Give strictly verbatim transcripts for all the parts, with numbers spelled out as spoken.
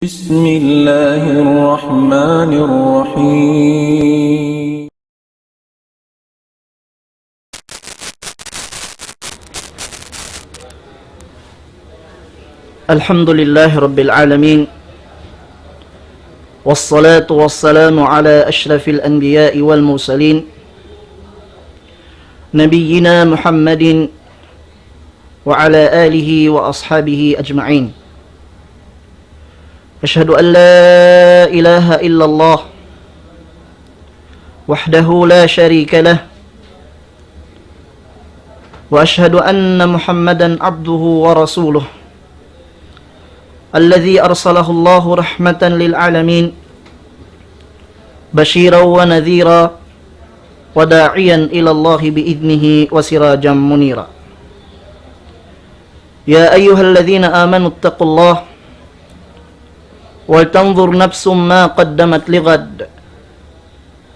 بسم الله الرحمن الرحيم. الحمد لله رب العالمين، والصلاة والسلام على أشرف الأنبياء والمرسلين، نبينا محمد وعلى آله وأصحابه أجمعين. أشهد أن لا إله إلا الله وحده لا شريك له، وأشهد أن محمدا عبده ورسوله، الذي أرسله الله رحمة للعالمين، بشيرا ونذيرا، وداعيا إلى الله بإذنه وسراجا منيرا. يا أيها الذين آمنوا اتقوا الله ولتنظر نفس ما قدمت لغد،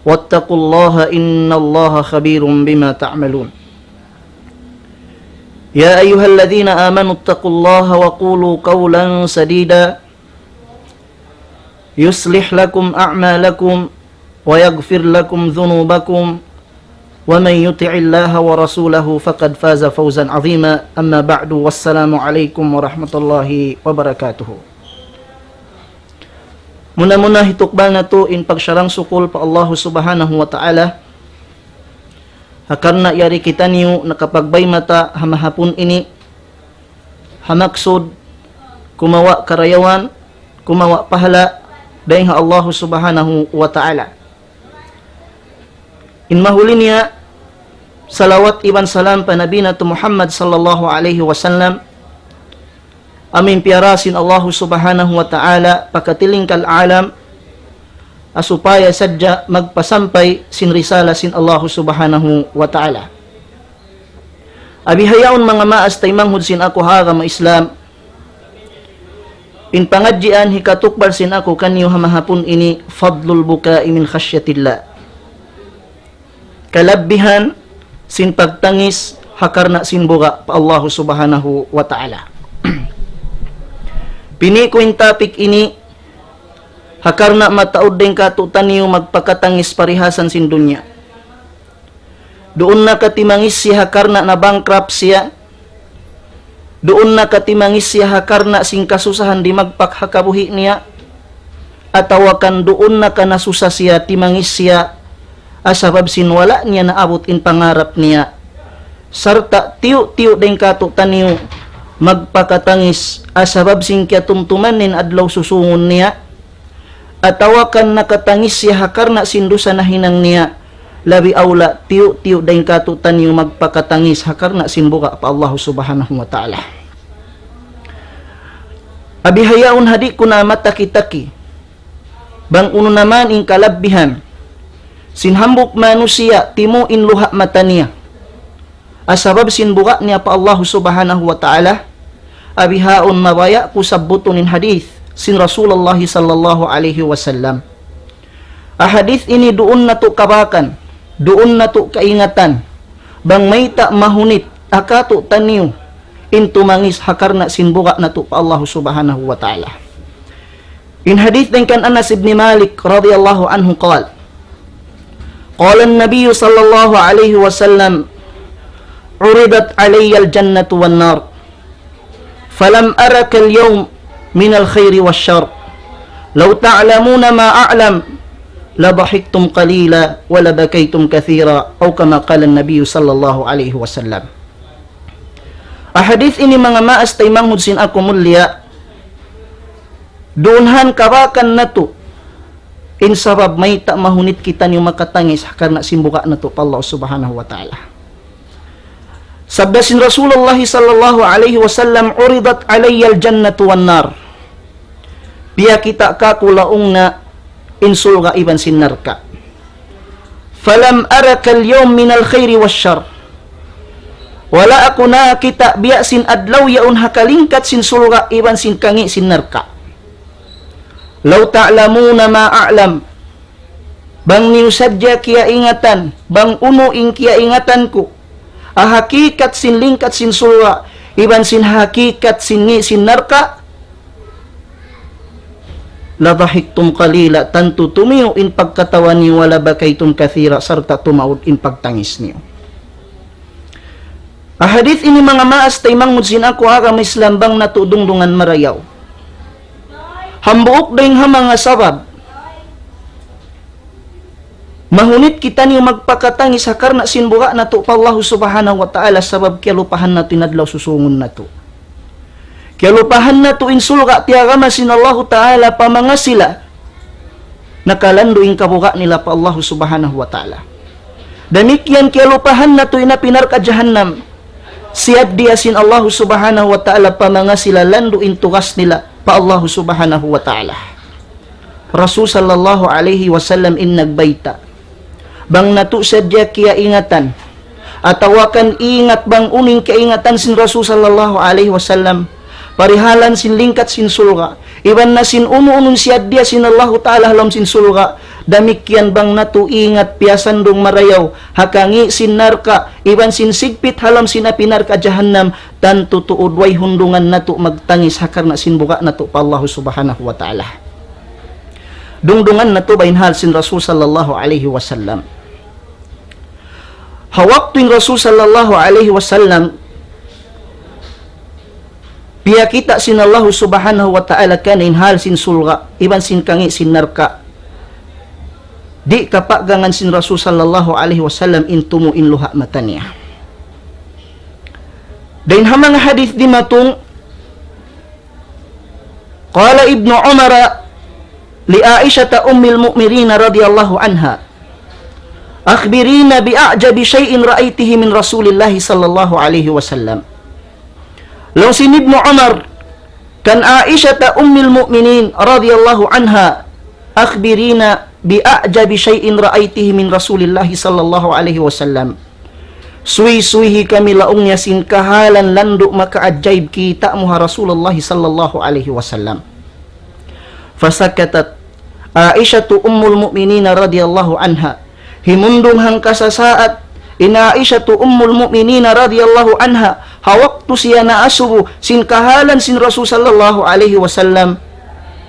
واتقوا الله إن الله خبير بما تعملون. يا أيها الذين آمنوا اتقوا الله وقولوا قولا سديدا يصلح لكم أعمالكم ويغفر لكم ذنوبكم ومن يطع الله ورسوله فقد فاز فوزا عظيما. أما بعد، والسلام عليكم ورحمة الله وبركاته. Muna-muna hitukbal natu' in pagsarang-sukul pa Allahu Subhanahu wa Ta'ala, ha karna' yari kitaniyu nakapagbaymata ha mahapun ini, ha maksud kumawa' karayawan, kumawa' pahala' dayn ha Allahu Subhanahu wa Ta'ala. In mahuli niya, salawat iban salam pa Nabi natu' Muhammad sallallahu alayhi wasallam, amu in piyara sin Allahu Subhanahu wa Ta'ala pa katilingkal alam, ha supaya sadja magpasampay sin risala sin Allahu Subhanahu wa Ta'ala. Ha bihaun manga maas taymanghud sin aku ha agama Islam, in pangadjian hikatukbal sin aku kaniyu ha mahapun ini, فضل البكاء من خشية الله. Kalabbihan sin pagtangis ha karna' sin buga' pa Allahu Subhanahu wa Ta'ala. Pini' ku in topic ini ha karna' mataud dayn kātu'niyu magpakatangis parihasan sin dunya. Duun na ka timangis siya ha karna' na-bankrupt siya. Duun na ka timangis siya ha karna' sin kasusahan di' magpakakabuhi' niya. Atawa kan duun na ka nasusa siya, timangis siya ha sabab sin wala' niya naabut in pangarap niya. Sarta' tiyu'-tiyu' dayn kātu'niyu magpakatangis ha sabab sin kiyatumtuman niya in adlaw susūngun niya. Atawa kan nakatangis siya ha karna' sin dusa nahinang niya, labi awla tiyu'-tiyu' dayn kātu'niyu magpakatangis ha karna' sin buga' pa Allahu Subhanahu wa Ta'ala. Ha bihaun ha di' ku na mataki-taki, bang unu na man in kalabbihan sin hambuuk manusiya' timu' in luha' mata niya ha sabab sin buga' niya pa Allahu Subhanahu wa Ta'ala, ha bihaun mabaya' ku sabbutun in hadith sin Rasulullah sallallahu alayhi wasallam. Ha hadith ini duun natu' kabakan, duun natu' kaingatan, bang mayta' mahunit ha kātu'niyu in tumangis ha karna' sin buga' natu' pa Allahu Subhanahu wa Ta'ala. In hadith dayn kan Anas ibn Malik radiyallahu anhu قال: قال النبي صلى الله عليه وسلم: عرضت علي الجنة والنار، فلم أر كاليوم من الخير والشر، لو تعلمون ما أعلم لضحكتم قليلا ولبكيتم كثيرا، أو كما قال النبي صلى الله عليه وسلم. Ha hadith ini manga maas taymanghud sin aku mulia, duun han kabakan natu' in sabab mayta' mahunit kitaniyu makatangis ha karna' sin buga' natu' pa Allah Subhanahu wa Ta'ala. Sabda sin Rasulullah sallallahu alayhi wasallam, عرضت علي الجنة والنار. Piyakita' kāku' laung niya in surga' iban sin narka'. فلم أر كاليوم من الخير والشر. Wala' aku nakakita' biya' sin adlaw yaun ha kalingkat sin surga' iban sin kangī' sin narka'. لو تعلمون ما أعلم. Bang niyu sadja kiyaingatan, bang unu in kiyaingatan ku, ha hakikat sin lingkat sin surga', iban sin hakikat sin ngī' sin narka', لضحكتم قليلا, tantu tumiyu' in pagkatawa niyu, ولبكيتم كثيرا, sarta' tumaud in pagtangis niyu. Ha hadith ini manga maas taymanghud sin aku agama Islam, bang natu' dungdungan marayaw. Hambuuk dayng ha manga sabab mahunit kitaniyu magpakatangis ha karna' sin buga' natu' pa Allahu Subhanahu wa Ta'ala, sabab kiyalupahan natu' in adlaw susungun natu'. Kiyalupahan natu' in surga' tiyagama sin Allahu Ta'ala pa manga sila nakalandu' in kabuga' nila pa Allahu Subhanahu wa Ta'ala. Damikkiyan kiyalupahan natu' in api narka' jahannam. Siyaddiya sin Allahu Subhanahu wa Ta'ala pa manga sila landu' in tugas nila pa Allahu Subhanahu wa Ta'ala. Rasul sallallahu alayhi wasallam in nagbayta'. Bang natu' sadja kiyaingatan, atawa kan ingat bang unu in kaingatan sin Rasul sallallahu alayhi wasallam, parihalan sin lingkat sin surga', iban na sin unu-unu in siyaddiya sin Allahu Ta'ala ha lawm sin surga', damikkiyan bang natu' ingat piyasandung marayaw ha kangi' sin narka', iban sin sigpit ha lawm sin api narka' jahannam, tantu tuud way hundungan natu' magtangis ha karna' sin buga' natu' pa Allahu Subhanahu wa Ta'ala. Dungdungan natu' ba in hal sin Rasul sallallahu alayhi wasallam. Ha waktu in Rasul sallallahu alayhi wasallam, piyakita' sin Allahu Subhanahu wa Ta'ala kaniya in hal sin surga', iban sin kangi' sin narka'. Di' kapaggangan sin Rasul sallallahu alayhi wasallam in tumu' in luha' mata niya. Dayn ha manga hadith dimatung, قال ابن عمر لعائشة أم المؤمنين رضي الله عنها: أخبرينا بأعجب شيء رأيته من رسول الله صلى الله عليه وسلم. Laung sin Ibnu Umar kan Aisha ta Ummul Mu'minin radiyallahu anha, أخبرينا بأعجب شيء رأيته من رسول الله صلى الله عليه وسلم. Suysuyi kami laung niya sin kahalan landu' makaajaib kita' mu ha Rasulullah sallallahu alayhi wasallam. فسكتت عائشة أم المؤمنين رضي الله عنها. Himundung hangkasasaat in Aisha tu Ummul Mu'minin radiyallahu anha, ha waktu siya naasubu sin kahalan sin Rasul sallallahu alayhi wasallam.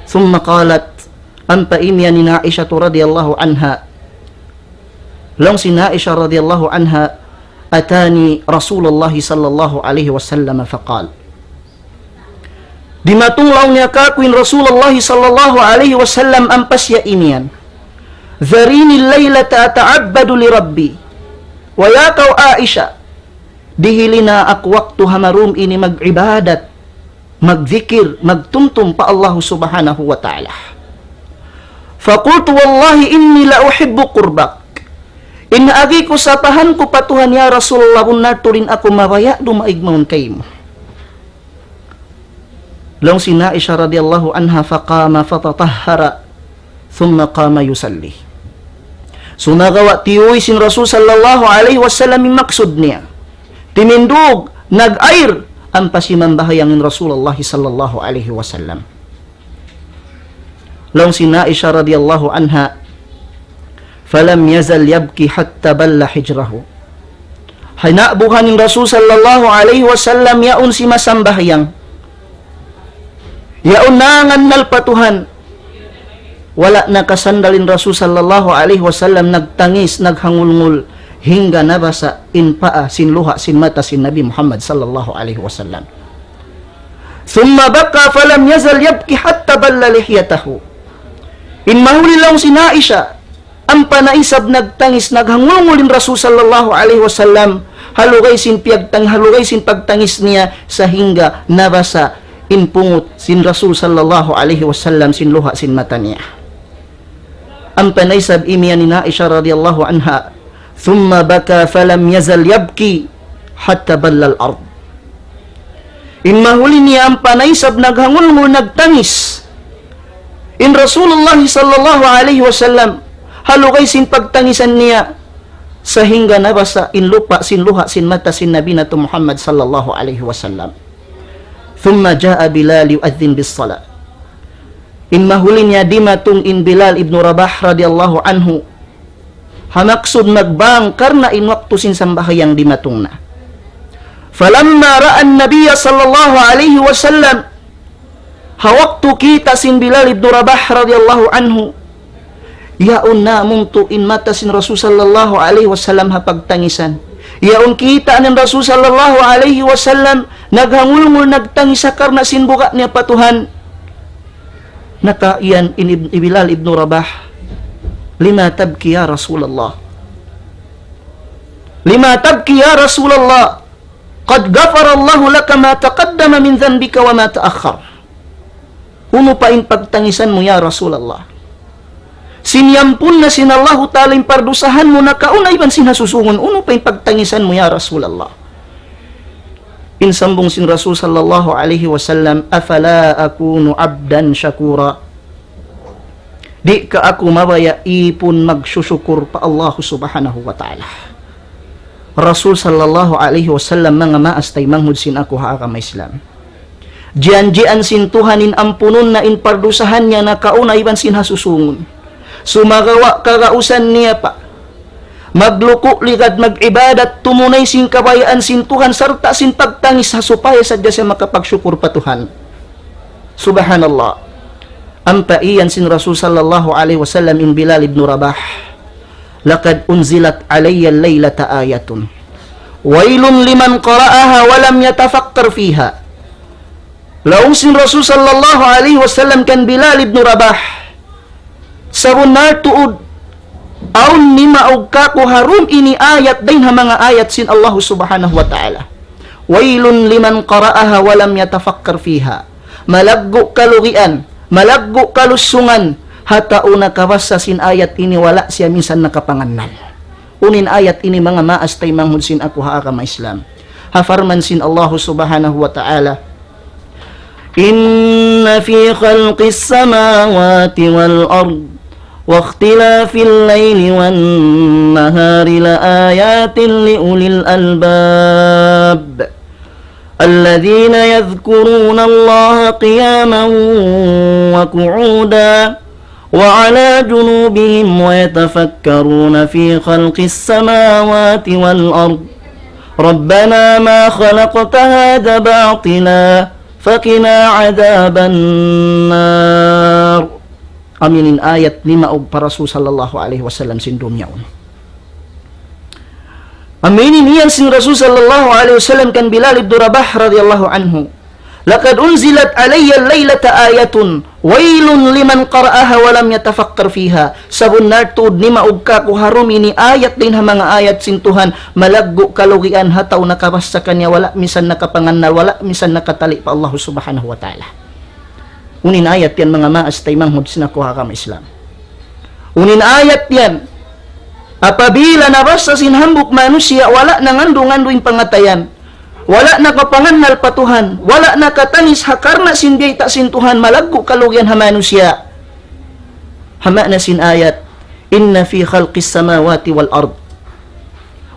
ثم قالت, ampa imiyan in Aisha tu radiyallahu anha, laung sin Aisha radiyallahu anha, أتاني رسول الله صلى الله عليه وسلم فقال. Dimatung laung niya kāku' in Rasulullah sallallahu alayhi wasallam ampa siya imiyan, ذريني الليلة أتعبد لربي. Waya kaw Aisha, dihili na aku waktu ha marūm ini mag-ibadat, magdikir, magtumtum pa Allahu Subhanahu wa Ta'ala. فقلت والله إني لأحب قربك. In agi ku sapahan ku pa Tuhan, ya Rasulullah, bunnal tuud in aku mabaya' dumaig mawn kaymu. Laung sin Aisha radiyallahu anha, فقام فتطهر ثم قام يصلي. Sumagawa' tiyuy sin Rasul sallallahu alayhi wasallam in maksud niya. Timindug, nag-air, ampa simambahayang in Rasulullah sallallahu alayhi wasallam. Laung sin Aisha radiyallahu anha, فلم يزل يبكي حتى بل حجره. Hinabuhan in Rasul sallallahu alayhi wasallam yaun simasambahayang. Yaun nangannal pa Tuhan. Wala' nakasandal in Rasul sallallahu alayhi wasallam nagtangis, naghangulngul, hangga nabasa' in paa sin luha' sin mata sin Nabi Muhammad sallallahu alayhi wasallam. ثم بكى فلم يزل يبكي حتى بل لحيته. In mahuli laung sin Aisha, ampa na isab nagtangis, naghangulngul in Rasul sallallahu alayhi wasallam, ha lugay sin piyagtang-, ha lugay sin pagtangis niya, sahingga nabasa' in pungut sin Rasul sallallahu alayhi wasallam sin luha' sin mata niya. Ampa na isab imiyan in Aisha radiyallahu anha, ثم بكى فلم يزل يبكي حتى بل الأرض. In mahuli niya ampa na isab naghangulngul nagtangis in Rasulullah sallallahu alayhi wasallam, ha lugay sin pagtangisan niya, sahingga nabasa' in lupa' sin luha' sin mata sin Nabi natu' Muhammad sallallahu alayhi wasallam. ثم جاء بلال يؤذن بالصلاة. In mahuli niya dimatung in Bilal ibnu Rabah radiyallahu anhu. Ha maksud magbang karna' in waktu sin sambahayang dimatung na. فلما رأى النبي صلى الله عليه وسلم Ha waktu kita' sin Bilal ibn Rabah radiyallahu anhu, yaun namuntu' in mata sin Rasul sallallahu alayhi wasallam ha pagtangisan. Yaun kita' in Rasul sallallahu alayhi wasallam naghangulngul nagtangis ha karna' sin buga' niya pa Tuhan. Naka iyan in Ib-, Bilal ibn Rabah, "Lima tabki ya Rasulallah? Lima tabki ya Rasulallah? Qad ghafarallahu laka ma taqaddama min dhanbika wa ma ta'akhkhar." "Unu pa in pagtangisan mu, ya Rasulallah? Siniyampun na sin Allahu Ta'ala in pardusahan mu nakauna iban sin ha susungun. Unu pa in pagtangisan mu, ya Rasulallah?" In sambung sin Rasul sallallahu alayhi wasallam, "Afala akunu abdan shakura? Di' ka aku mabaya' ipun magsusukur pa Allahu Subhanahu wa Ta'ala?" Rasul sallallahu alayhi wasallam, manga maas taymanghud sin aku ha agama Islam. Jiyanjian sin Tuhan in ampunun na in pardusahan niya nakauna iban sin ha susungun. Sumagawa' kagausan niya pa magluku' ligad mag-ibadat, tumunay sin kabayaan sin Tuhan, sarta' sin pagtangis ha supaya sadja siya makapagsukur pa Tuhan. Subhanallah. Ampa iyan sin Rasul sallallahu alayhi wasallam in Bilal ibn Rabah, "Laqad unzilat alayya laylata ayatun. Waylun liman qara'aha wa lam yatafakkar fiha." Laung sin Rasul sallallahu alayhi wasallam kan Bilal ibn Rabah, "Sabunnal tuud, awn nimaug kāku' ha dum ini ayat dayn ha manga ayat sin Allahu Subhanahu wa Ta'ala. Waylun liman qara'aha wa lam yatafakkar fiha. Malaggu' kalugian, malaggu' kalusungan, ha tau nakabasa sin ayat ini wala' siya minsan nakapangannal." Unu in ayat ini, manga maas taymanghud sin aku ha agama Islam? Ha parman sin Allahu Subhanahu wa Ta'ala, إن في خلق السماوات والأرض واختلاف الليل والنهار لآيات لأولي الألباب الذين يذكرون الله قياما وقعودا وعلى جنوبهم ويتفكرون في خلق السماوات والأرض ربنا ما خلقت هذا باطلا فقنا عذاب النار. Amu ini in ayat nimaug pa Rasul sallallahu alayhi wasallam sin dum yaun. Amu ini in iyan sin Rasul sallallahu alayhi wasallam kan Bilal ibn Rabah radiyallahu anhu, "Laqad unzilat alayya laylata ayatun, waylun liman qara'aha wa lam yatafakkar fiha." Sabunnal tuud nimaug kāku' ha dum ini ayat dayn ha manga ayat sin Tuhan, malaggu' kalugian ha tau nakabasa kaniya wala' minsan nakapangannal, wala' minsan nakatali pa Allahu Subhanahu wa Ta'ala. Unu in ayat yan, manga maas taymanghud sin aku ha agama Islam? Unu in ayat yan? Apabila nabasa sin hambuuk manusiya', wala' nangandu-ngandu in pangatayan, wala' nakapangannal pa Tuhan, wala' nakatangis ha karna' sin biyayta' sin Tuhan, malaggu' kalugian ha manusiya'. Ha maana sin ayat, إن في خلق السماوات والأرض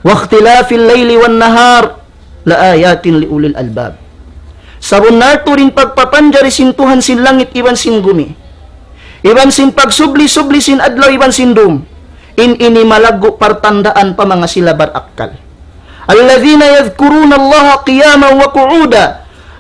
واختلاف الليل والنهار لآيات لأولي الألباب. Sabunnal tuud in pagpapanjari sin Tuhan sin langit iban sin gumi, iban sin pagsubli-subli sin adlaw iban sin dum, in ini malaggu' partandaan pa manga sila barakkal. الذين يذكرون الله قياما وقعودا.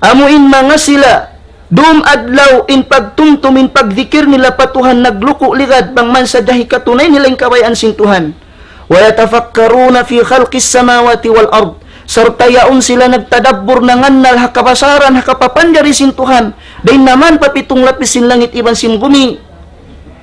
Amu in manga sila dum adlaw in pagtumtum, in pagdikir nila pa Tuhan, nagluku' ligad bang man sadja hikatunay nila in kabayaan sin Tuhan. ويتفكرون في خلق السماوات والأرض. Sarta' yaun sila nagtadabbur, nangannal ha kabasaran, ha kapapanjari sin Tuhan. Dayn ha manga pitung lapis sin langit iban sin gumi.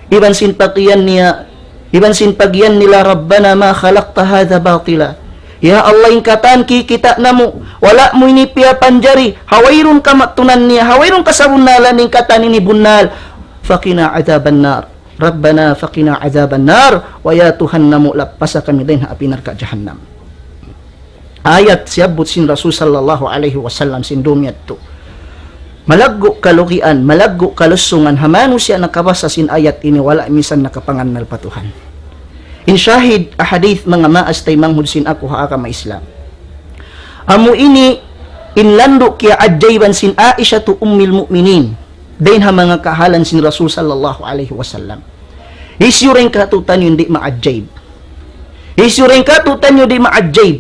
Iban sin pag-iyan niya, iban sin pag-iyan nila, ربنا ما خلقت هذا باطلا. Ya Allah, in katan kikita' namu', wala' mu ini piyapanjari ha wayruun kamatunan niya, ha wayruun kasabunnalan, in katan ini bunnal. فقنا عذاب النار. ربنا فقنا عذاب النار. Wa ya Tuhan namu', lappasa kami dayn ha api narka' jahannam. Ayat siyabbut sin Rasul sallallahu alayhi wasallam sin dum yadtu. Malaggu' kalugian, malaggu' kalusungan ha manusiya' nakabasa sin ayat ini, wala' minsan nakapangannal pa Tuhan. In shahid ha hadith, manga maas taymanghud sin aku ha agama Islam. Amu ini in landu' kiyaajaiban sin Aishatu Ummil Mu'minin, dayn ha manga kahalan sin Rasul sallallahu alayhi wasallam. Hisiyu dayn kātu'niyu in di' maajaib? Hisiyu dayn kātu'niyu di' maajaib?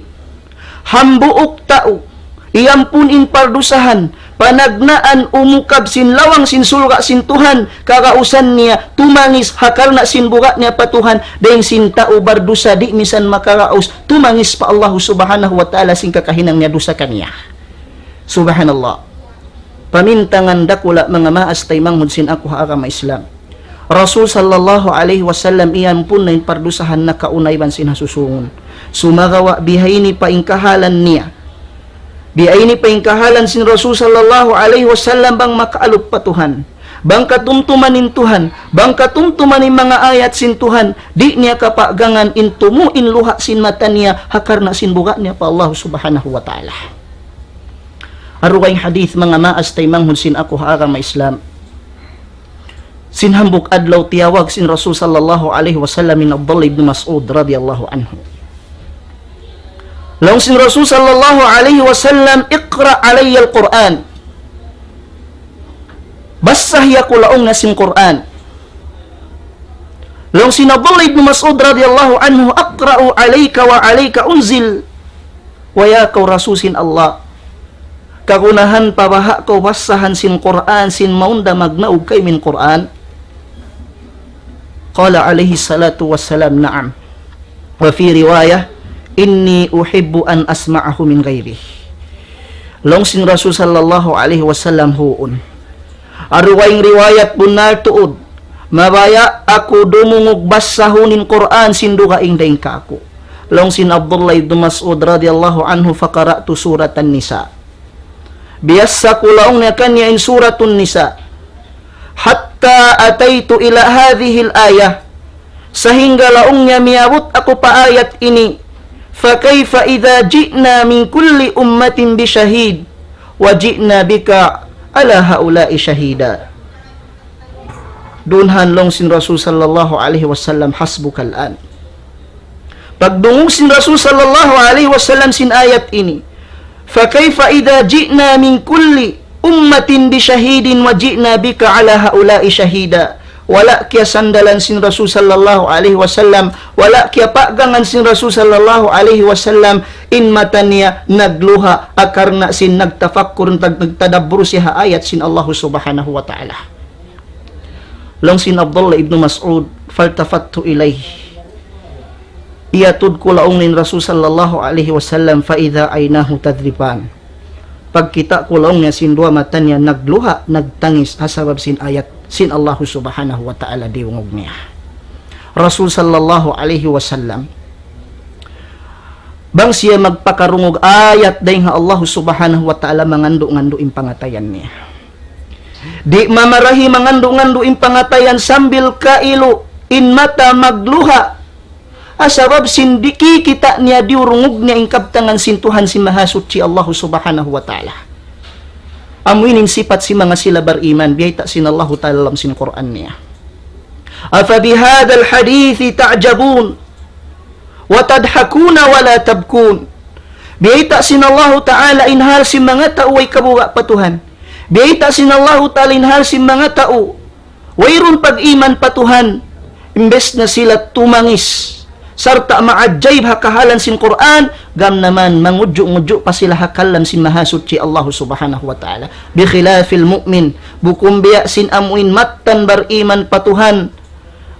Hambuuk tau, iyampun in pardusahan, panagnaan umukab sin lawang sin surga' sin Tuhan, kagausan niya, tumangis, ha karna' sin buga' niya pa Tuhan, dayn sin tau bardusa di' misan makaraus, tumangis pa Allahu Subhanahu wa Ta'ala sin kakahinang niya dusa kaniya. Subhanallah. Pamintangan dakula' manga maas taymanghud sin aku ha agama Islam. Rasul sallallahu alayhi wasallam iyan pun na in pardusahan nakauna iban sin ha susungun. Sumagawa' bihaini pa in kahalan niya. Bihaini pa in kahalan sin Rasul sallallahu alayhi wasallam bang makaalup pa Tuhan. Bang katumtuman in Tuhan. Bang katumtuman in manga ayat sin Tuhan. Di' niya kapagangan in tumu' in luha' sin mata niya ha karna' sin buga' niya pa Allah Subhanahu wa Ta'ala. Aru kay hadith manga maas taymanghud sin aku ha agama Islam. Sin hambuuk adlaw tiyawag sin Rasul sallallahu alayhi wasallam in Abdullah ibn Mas'ud radiyallahu anhu. Laung sin Rasul sallallahu alayhi wasallam, "Iqra' alayya al-Qur'an." Basahi aku laung niya sin Qur'an. Laung sin Abdullah ibn Mas'ud radiyallahu anhu, "Aqra'u alayka wa alayka unzil." Waya kaw Rasul sin Allah. Kagunahan pa baha' kaw basahan sin Qur'an sin mawn da magnaug kaymu in Qur'an? Qala alayhi salatu wassalam, "Na'am." Wa fi riwayah, "Inni uhibbu an asma'ahu min ghayrih." Laung sin Rasul sallallahu alayhi wasallam, "Huun." Aru kaymu riwayat bunnal tuud, "Mabaya' aku dumungug basahun in Qur'an sin dugaing dayn kāku'." Laung sin Abdullah ibn Mas'ud radiyallahu anhu, "Faqara'tu suratan nisa." Biyasa ku laung niya kaniya in suratun nisa. "Hatta ataytu ila hadhihil ayah." Sahingga laung niya miyabut aku pa ayat ini. "Fakayfa idha ji'na min kulli ummatin bishahid, wa ji'na bika ala haula'i shahida." Dunhan laung sin Rasul sallallahu alayhi wasallam, "Hasbukal an." Pagdungug sin Rasul sallallahu alayhi wasallam sin ayat ini, "Fakayfa idha ji'na min kulli ummatin bishahidin wa ji'na bika ala haula'i shahida." Wala' kiyasandalan sin Rasul sallallahu alayhi wasallam, wala' kiyapagangan sin Rasul sallallahu alayhi wasallam, in mata niya nagluha' ha karna' sin nagtafakkur, nag-, nagtadabbur siya ha ayat sin Allah Subhanahu wa Ta'ala. Laung sin Abdullah ibn Mas'ud, "Faltafattu ilayh." Iyatud ku laung niya in Rasul sallallahu alayhi wasallam, "Fa idha aynahu tadhrifan." Pagkita' ku laung niya sin duwa mata niya nagluha', nagtangis, ha sabab sin ayat sin Allah Subhanahu wa Ta'ala diyungug niya. Rasul sallallahu alayhi wasallam, bang siya magpakarungug ayat dayn ha Allah Subhanahu wa Ta'ala, mangandu'-ngandu' in pangatayan niya. Di' mamarahi, mangandu'-ngandu' in pangatayan sambil kailu in mata magluha'. Ha sabab sin di' kikita' niya diyurungug niya in kabtangan sin Tuhan sin Mahasuchi Allah Subhanahu wa Ta'ala. Amu ini in sipat sin manga sila bariman, biyayta' sin Allahu Ta'ala ha lawm sin Qur'an niya. "Afa bihadhal hadithi ta'jabun, wa tadhakuna wa la tabkun." Biyayta' sin Allahu Ta'ala in hal sin manga tau way kabuga' pa Tuhan. Biyayta' sin Allahu Ta'ala in hal sin manga tau wayruun pag-iman pa Tuhan, imbes na sila tumangis sarta' maajaib ha kahalan sin Qur'an, gam naman mangudju'-ngudju' pa sila ha kalam sin Mahasuchi Allah Subhanahu wa Ta'ala. Bi khilafil mu'min, bukun biya' sin amuin mattan bariman pa Tuhan,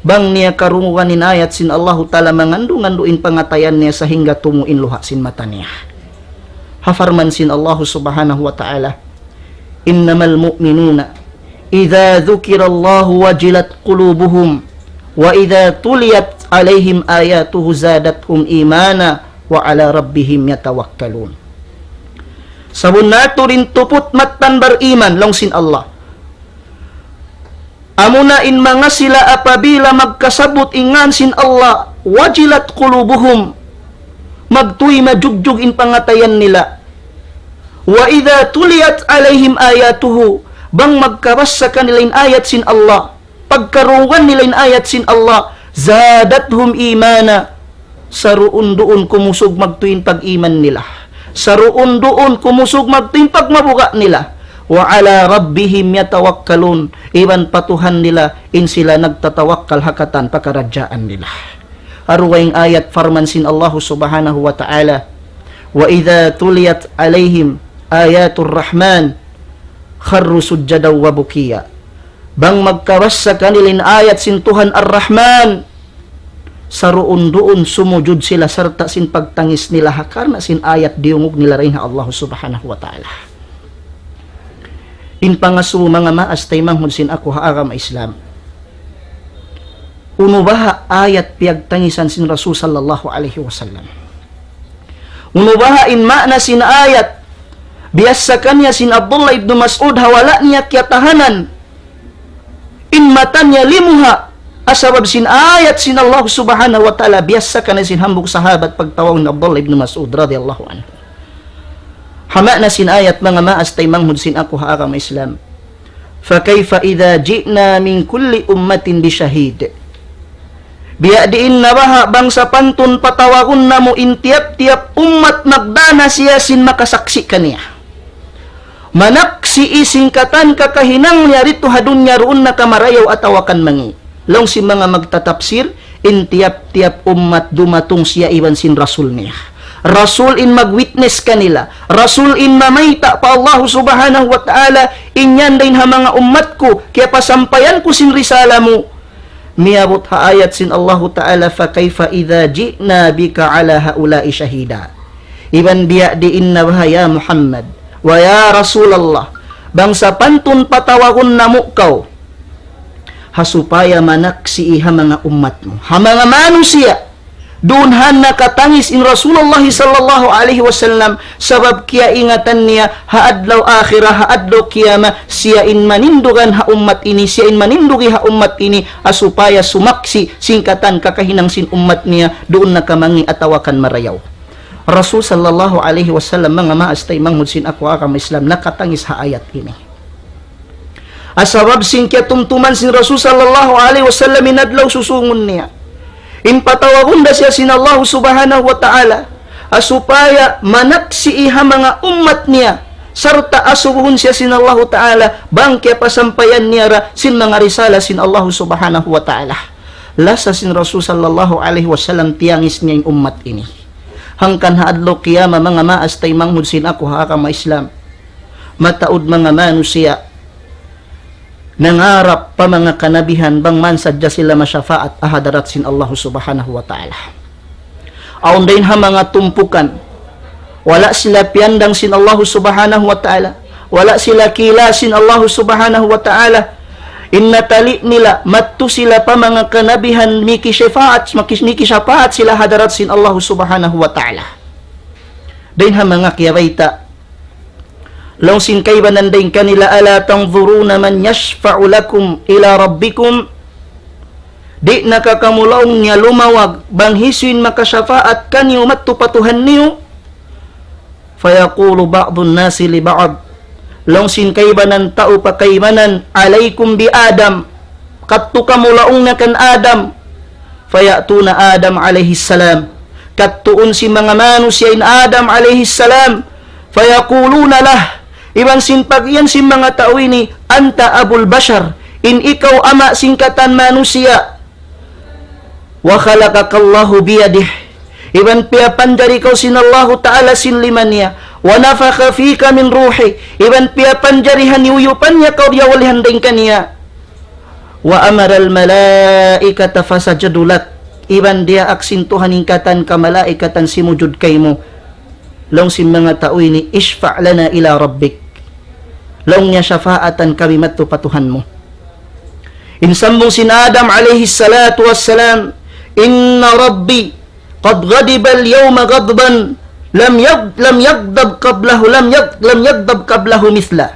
bang niya karungugan in ayat sin Allahu Ta'ala, mangandu'-ngandu' in pangatayan niya sahingga tumu' in luha' sin mata niya. Ha parman sin Allahu Subhanahu wa Ta'ala, "Innamal mu'minuna idha dhukirallahu wajilat qulubuhum, wa idha tuliyat alayhim ayatuhu zadathum imana wa ala rabbihim yatawakkalun." Sabunnal tuud in tuput mattan bariman, laung sin Allah. Amuna in manga sila apabila magkasabbut in ngān sin Allah, wajilat qulubuhum, magtuy majugjug in pangatayan nila. Wa idha tuliyat alayhim ayatuhu, bang magkabassa kanila in ayat sin Allah, pagkarungugan nila in ayat sin Allah, zadathum imana, saruun-duun kumusug magtuy in pag-iman nila. Saruun-duun kumusug magtuy in pagmabuga' nila. Wa ala rabbihim yatawakkalun, iban pa Tuhan nila in sila nagtatawakkal ha katan pakaradjaan nila. Aru kaymu in ayat parman sin Allahu Subhanahu wa Ta'ala, "Wa idha tuliyat alayhim ayatur Rahman, خروا سجدا وبكيا. Bang magkabassa kanila in ayat sin Tuhan Ar-Rahman, saruun-duun sumujud sila sarta' sin pagtangis nila ha karna' sin ayat diyungug nila dayn ha Allah Subhanahu wa Ta'ala. In pangasubu manga maas taymanghud sin aku ha agama Islam. Unu baha' ayat piyagtangisan sin Rasul sallallahu alayhi wasallam? Unu baha' in maana sin ayat? Biyassa kaniya sin Abdullah ibn Mas'ud ha wala' niya kiyatahanan in mata niya limuha', sabab sin ayat sin Allah Subhanahu wa Ta'ala. Biyassa kaniya sin hambuuk sahabat pagtawagun Abdullah ibn Mas'ud radiyallahu anhu. Ha maana sin ayat, manga maas taymanghud sin aku ha agama Islam. فكيف إذا جئنا من كل أمة بشهيد. Biya' diin na baha' bang sapantun patawagun namu' in tiyap-tiyap ummat magdana siya sin makasaksi' kaniya. Manaksi' sin katan kakahinang niya didtu ha dunya duun na ka marayaw atawa kan mangi'. Laung sin manga magtatapsir, in tiyap-tiyap ummat dumatung siya iban sin rasul niya. Rasul in mag-witness kanila. Rasul in mamayta' pa Allah Subhanahu wa Ta'ala, in yan dayn ha manga ummat ku, kiyapasampayan ku sin risala mu. Miyabut ha ayat sin Allahu Ta'ala, فكيف إذا جئنا بك على هؤلاء شهيدا. Iban biya' diin na baha' ya Muhammad, wa ya Rasulallah, bang sapantun patawagun namu' kaw, ha supaya manaksi' ha manga ummat mu, ha manga manusiya'. Duun han nakatangis in Rasulullah sallallahu alayhi wasallam, sabab kiyaingatan niya ha adlaw akhirah, ha adlaw qiyamah, siya in manindugan ha ummat ini, siya in manindugi ha ummat ini, ha supaya sumaksi' sin katan kakahinang sin ummat niya, duun na ka mangi' atawa kan marayaw. Rasul sallallahu alayhi wasallam, manga maas taymanghud sin aku agama Islam, nakatangis ha ayat ini. Sabab sin kiyatumtuman sin Rasul sallallahu alayhi wasallam in adlaw susūngun niya. In patawagun da siya sin Allah Subhanahu wa Ta'ala, ha supaya manaksi' ha manga ummat niya, sarta' asubuhun siya sin Allahu Ta'ala, bang kiyapasampayan niya da sin manga risala sin Allah Subhanahu wa Ta'ala. Lasa sin Rasul sallallahu alayhi wasallam tiyangis niya in ummat ini. Hangkan ha adlaw qiyamah, manga maas taymanghud sin aku ha agama Islam. Mataud manga manusiya' nangarap pa manga kanabihan bang man sadja sila masyafaat ha hadarat sin Allah Subhanahu wa Ta'ala. Awn dayn ha manga tumpukan, wala' sila piyandang sin Allah Subhanahu wa Ta'ala, wala' sila kila sin Allah Subhanahu wa Ta'ala. In natali' nila, madtu sila pa manga kanabihan, miki shafaat, miki, miki shafaat sila ha hadarat sin Allah Subhanahu wa Ta'ala. Dayn ha manga kiyabayta', laung sin kaibanan dayn kanila, ألا تنظرون من يشفع لكم إلى ربكم. Di' na ka kamu laung niya lumawag, bang hisiyu in makashafaat kaniyu madtu pa Tuhan niyu? فيقول بعض الناس لبعض. Laung sin kaibanan tau pa kaibanan, عليكم بآدم. Kadtu kamu laung niya kan Adam. فيأتون آدم عليه السلام. Kadtuun sin manga manusiya' in Adam alayhi salam. فيقولون له. Iban sin pag-iyan sin manga tau ini, أنت أبو البشر. In ikaw ama' sin katan manusiya'. وخلقك الله بيده. Iban piyapanjari kaw sin Allahu Ta'ala sin lima niya. ونفخ فيك من روحه. Iban piyapanjari ha iyuyupan niya kaw diyawalihan dayn kaniya. وأمر الملائكة فسجدوا لك. Iban diyaak sin Tuhan in katan kamalaikatan simujud kaymu. Laung sin manga tau ini, اشفع لنا إلى ربك. Laung niya shafaatan kami madtu pa Tuhan mu. In sambung sin Adam alayhi salatu wassalam, إن ربي قد غضب اليوم غضبا لم يغ-، لم يغضب قبله، لم يغ-، لم يغضب قبله مثله.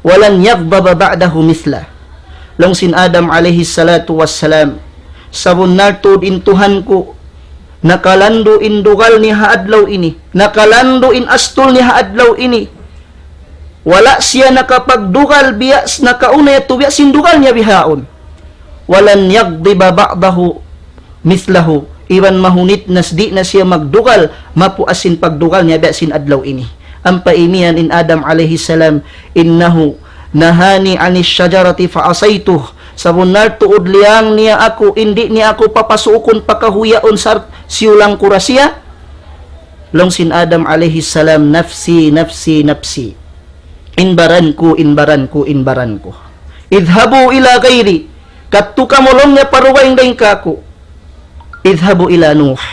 ولن يغضب بعده مثله. Laung sin Adam alayhi salatu wassalam, sabunnal tuud in Tuhan ku, nakalandu' in dugal niya ha adlaw ini, nakalandu' in astul niya ha adlaw ini. Wala' siya nakapagdugal biya' s-, nakauna yadtu biya' sin dugal niya bihaun. ولن يغضب بعده مثله. Iban mahunit na s-, di' na siya magdugal, mapuas sin pagdugal niya biya' sin adlaw ini. Ampa imiyan in Adam alayhi salam, إنه نهاني عن الشجرة فعصيته. Sabunnal tuud liyang niya aku, in di' niya aku papasukun pa kahuy yaun sar-, siyulang ku da siya. Laung sin Adam alayhi salam, نفسي، نفسي، نفسي. In baran ku, in baran ku, in baran ku. اذهبوا إلى غيري. Kadtu kamu laung niya pa dugaing dayn kāku'. اذهبوا إلى نوح.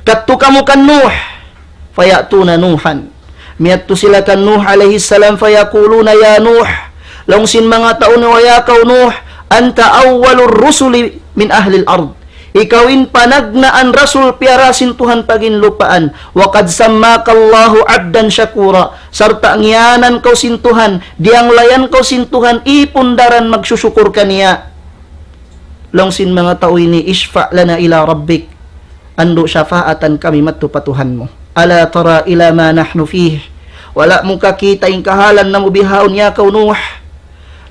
Kadtu kamu kan Nuh. فيأتون نوحا. Miyadtu sila kan Nuh alayhi salam, فيقولون يا نوح. Laung sin manga tau niya, "Ya kaw Nuh, أنت أول الرسل من أهل الأرض." Ikaw in panagnaan rasul piyara sin Tuhan pa ginlupaan. وقد سماك الله عبدا شكورا. Sarta' ngiyanan kaw sin Tuhan, diyanglayan kaw sin Tuhan, ipun daran magsusukur kaniya. Laung sin manga tau ini, اشفع لنا إلى ربك. Andu' shafaatan kami madtu pa Tuhan mu. ألا ترى إلى ما نحن فيه. Wala' mu kakita' in kahalan namu' bihaun ya kaw Nuh.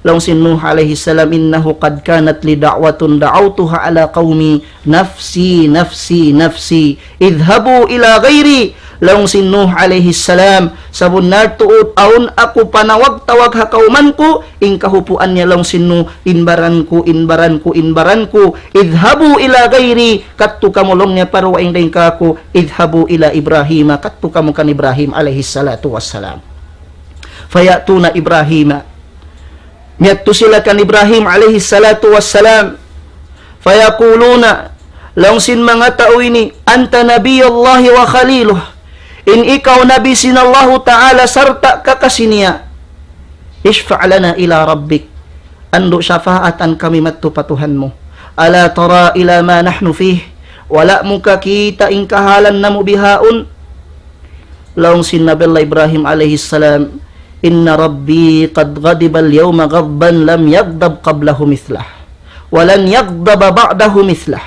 Laung sin Nuh alayhi salam, إنه قد كانت لي دعوة دعوتها على قومي نفسي نفسي نفسي اذهبوا إلى غيري. Laung sin Nuh alayhi salam, sabunnal tuud awn aku panawag-tawag ha kawman ku, in kahupuan niya laung sin Nuh, in baran ku, in baran ku, in baran ku, اذهبوا إلى غيري, kadtu kamu laung niya pa dugaing dayn kāku', اذهبوا إلى إبراهيم, kadtu kamu kan Ibrahim alayhi salatu wassalam. فيأتون إبراهيم. Miyadtu sila kan Ibrahim alayhi salatu wassalam. فيقولون, laung sin manga tau ini, أنت نبي الله وخليله. In ikaw nabi sin Allahu Ta'ala sarta' kakasi niya. اشفع لنا إلى ربك. Andu' shafaatan kami madtu pa Tuhan mu. ألا ترى إلى ما نحن فيه. Wala' mu kakita' in kahalan namu' bihaun. Laung sin Nabi Allah Ibrahim alayhi salam, إن ربي قد غضب اليوم غضبا لم يغضب قبله مثله ولن يغضب بعده مثله.